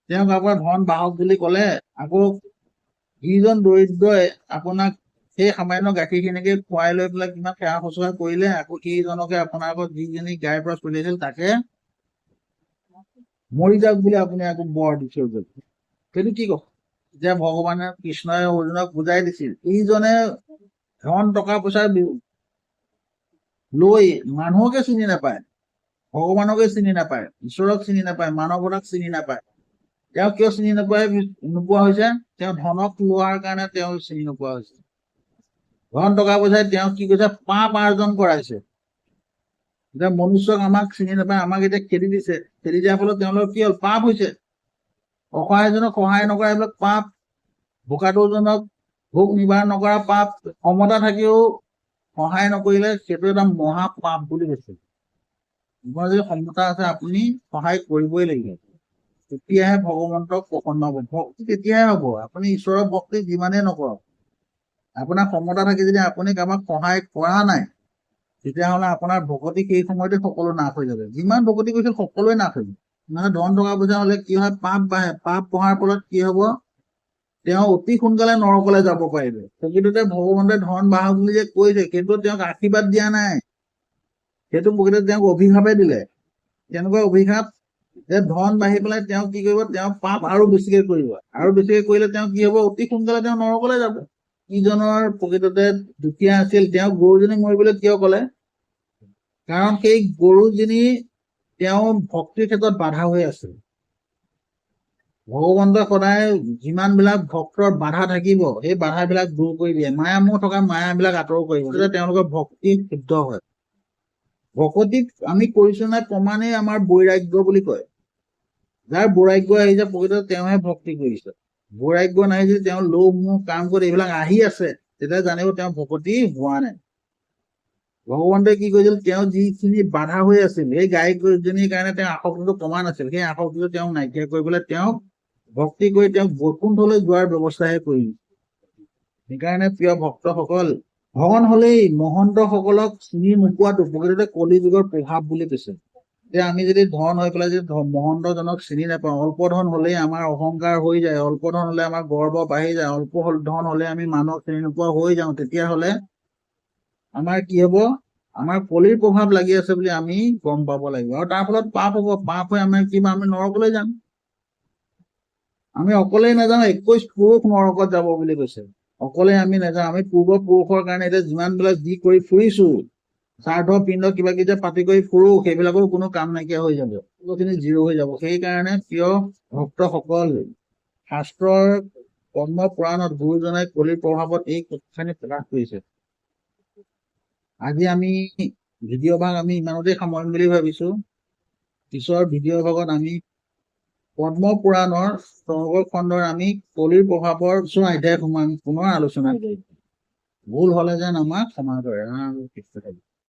তেওঁক আপোনাৰ ধন বাহক বুলি ক'লে। আকৌ যিজন দৰিদ্ৰই আপোনাক সেই সামান্য গাখীৰখিনিকে খুৱাই লৈ পেলাই কিমান সেৱা শুশ্ৰূষা কৰিলে, আকৌ সেইজনকে আপোনাৰ আগত যিজনী গাইৰ পৰা চলি আছিল তাকে মৰি যাওক বুলি আপুনি আকৌ বৰ দি থৈ গ'ল। সেইটো কি কথা? এতিয়া ভগৱানে কৃষ্ণই অৰ্জুনক বুজাই দিছিল, এইজনে ধন টকা পইচা লৈ মানুহকে চিনি নাপায়, ভগৱানকে চিনি নাপায়, ঈশ্বৰক চিনি নাপায়, মানৱতাক চিনি নাপায়। তেওঁ কিয় চিনি নাপায় নোপোৱা হৈছে? তেওঁ ধনক লোৱাৰ কাৰণে তেওঁ চিনি নোপোৱা হৈছে। ধন টকা পইচাই তেওঁ কি কৰিছে? পাপ আৰ্জন কৰাইছে। এতিয়া মনুষ্যক আমাক চিনি নাপায়, আমাক এতিয়া খেদি দিছে। খেদি দিয়াৰ ফলত তেওঁলোকৰ কি হ'ল? পাপ হৈছে। অসহায়জনক সহায় নকৰা এইবিলাক পাপ, ভোকাতুৰজনক ভোক নিবাৰণ নকৰা পাপ, ক্ষমতা থাকিও সহায় নকৰিলে সেইটো এটা মহা পাপ বুলি কৈছে। আপোনাৰ যদি ক্ষমতা আছে আপুনি সহায় কৰিবই লাগিব, তেতিয়াহে ভগৱন্তক প্ৰসন্ন হ'ব। ভক্তি তেতিয়াহে হ'ব। আপুনি ঈশ্বৰৰ ভক্তি যিমানেই নকৰক, আপোনাৰ ক্ষমতা থাকি যদি আপুনি কাৰোবাক সহায় কৰা নাই, তেতিয়াহ'লে আপোনাৰ ভকতি সেই সময়তে সকলো নাশ হৈ যাব। যিমান ভকতি কৰিছিল সকলোৱে নাশ হৈ যাব। মানে ধন টকা পইচা হলে কি হয়? পাপ বাঢ়ে। পাপ বঢ়াৰ ফলত কি হব? তেওঁ অতি সোনকালে নৰকলৈ যাব পাৰিব। প্ৰকৃততে ভগৱন্তে ধন বাঢ়ক বুলি যে কৈছে, সেইটো তেওঁক আশীৰ্বাদ দিয়া নাই, সেইটো প্ৰকৃততে তেওঁক অভিশাপে দিলে। তেনেকুৱা অভিশাপ যে ধন বাঢ়ি পেলাই তেওঁ কি কৰিব? তেওঁ পাপ আৰু বেছিকে কৰিব, আৰু বেছিকে কৰিলে তেওঁ কি হব? অতি সোনকালে তেওঁ নৰকলৈ যাব। যিজনৰ প্ৰকৃততে দুখীয়া আছিল, তেওঁ গৰুজনী মৰিবলৈ কিয় ক'লে? কাৰণ সেই গৰুজনী তেওঁ ভক্তিৰ ক্ষেত্ৰত বাধা হৈ আছিল। ভগৱন্তই সদায় যিমানবিলাক ভক্তৰ বাধা থাকিব, সেই বাধাবিলাক দূৰ কৰি দিয়ে। মায়া মোহ থকা মায়াবিলাক আঁতৰ কৰিব, তেতিয়া তেওঁলোকৰ ভক্তি শুদ্ধ হয়। ভকতিক আমি কৰিছো নাই প্ৰমাণেই আমাৰ বৈৰাগ্য বুলি কয়। যাৰ বৈৰাগ্য আহিছে প্ৰকৃততে তেওঁহে ভক্তি কৰিছে। বৈৰাগ্য নাই যদি তেওঁ লোভ মোহ কাম কৰি এইবিলাক আহি আছে, তেতিয়া জানিব তেওঁ ভকতি হোৱা নাই। ভগৱন্তই কি কৰিছিল? তেওঁ যিখিনি বাধা হৈ আছিল সেই গাইজনীৰ কাৰণে তেওঁ আসক্তিটো কমা নাছিল, সেই আসক্তিটো তেওঁক নাইকিয়া কৰিবলৈ তেওঁক ভক্তি কৰি তেওঁক বৈকুণ্ঠলৈ যোৱাৰ ব্যৱস্থাহে কৰি দিছিল। সেইকাৰণে প্ৰিয় ভক্তসকল, ধন হলেই মহন্তসকলক চিনি নোপোৱাটো প্ৰকৃততে কলি যুগৰ প্ৰভাৱ বুলি কৈছে। এতিয়া আমি যদি ধন হৈ পেলাই যদি মহন্তজনক চিনি নাপাওঁ, অল্প ধন হলেই আমাৰ অহংকাৰ হৈ যায়, অল্প ধন হলে আমাৰ গৰ্ব বাঢ়ি যায়, অল্প ধন হলে আমি মানুহক চিনি নোপোৱা হৈ যাওঁ, তেতিয়াহ'লে আমাৰ কি হব? আমাৰ কলিৰ প্ৰভাৱ লাগি আছে বুলি আমি গম পাব লাগিব। আৰু তাৰ ফলত পাপ হব। পাপ হৈ আমাৰ কি? আমি নৰকলৈ যাম। আমি অকলেই নাযাওঁ, 21 পুৰুষ নৰকত যাব বুলি কৈছে। অকলে আমি নাযাওঁ। আমি পূৰ্বপুৰুষৰ কাৰণে এতিয়া যিমানবিলাক যি কৰি ফুৰিছো, শ্ৰাদ্ধ পিণ্ড কিবা কিবি যে পাতি কৰি ফুৰো, সেইবিলাকো কোনো কাম নাইকিয়া হৈ যাব, সকলোখিনি জিৰ' হৈ যাব। সেইকাৰণে প্ৰিয় ভক্তসকল, শাস্ত্ৰৰ পদ্ম পুৰাণত গুৰুজনাই কলিৰ প্ৰভাৱত এই কথাখিনি প্ৰকাশ কৰিছে। আজি আমি ভিডিঅ' ভাগ আমি ইমানতে সামৰিম বুলি ভাবিছো। পিছৰ ভিডিঅ' ভাগত আমি পদ্ম পুৰাণৰ স্বৰ্গ খণ্ডৰ আমি কলিৰ প্ৰভাৱৰ কিছু অধ্যায়সমূহ আমি পুনৰ আলোচনা কৰিম। ভুল হলে যেন আমাক ক্ষমা কৰে। ৰাম কৃষ্ণ।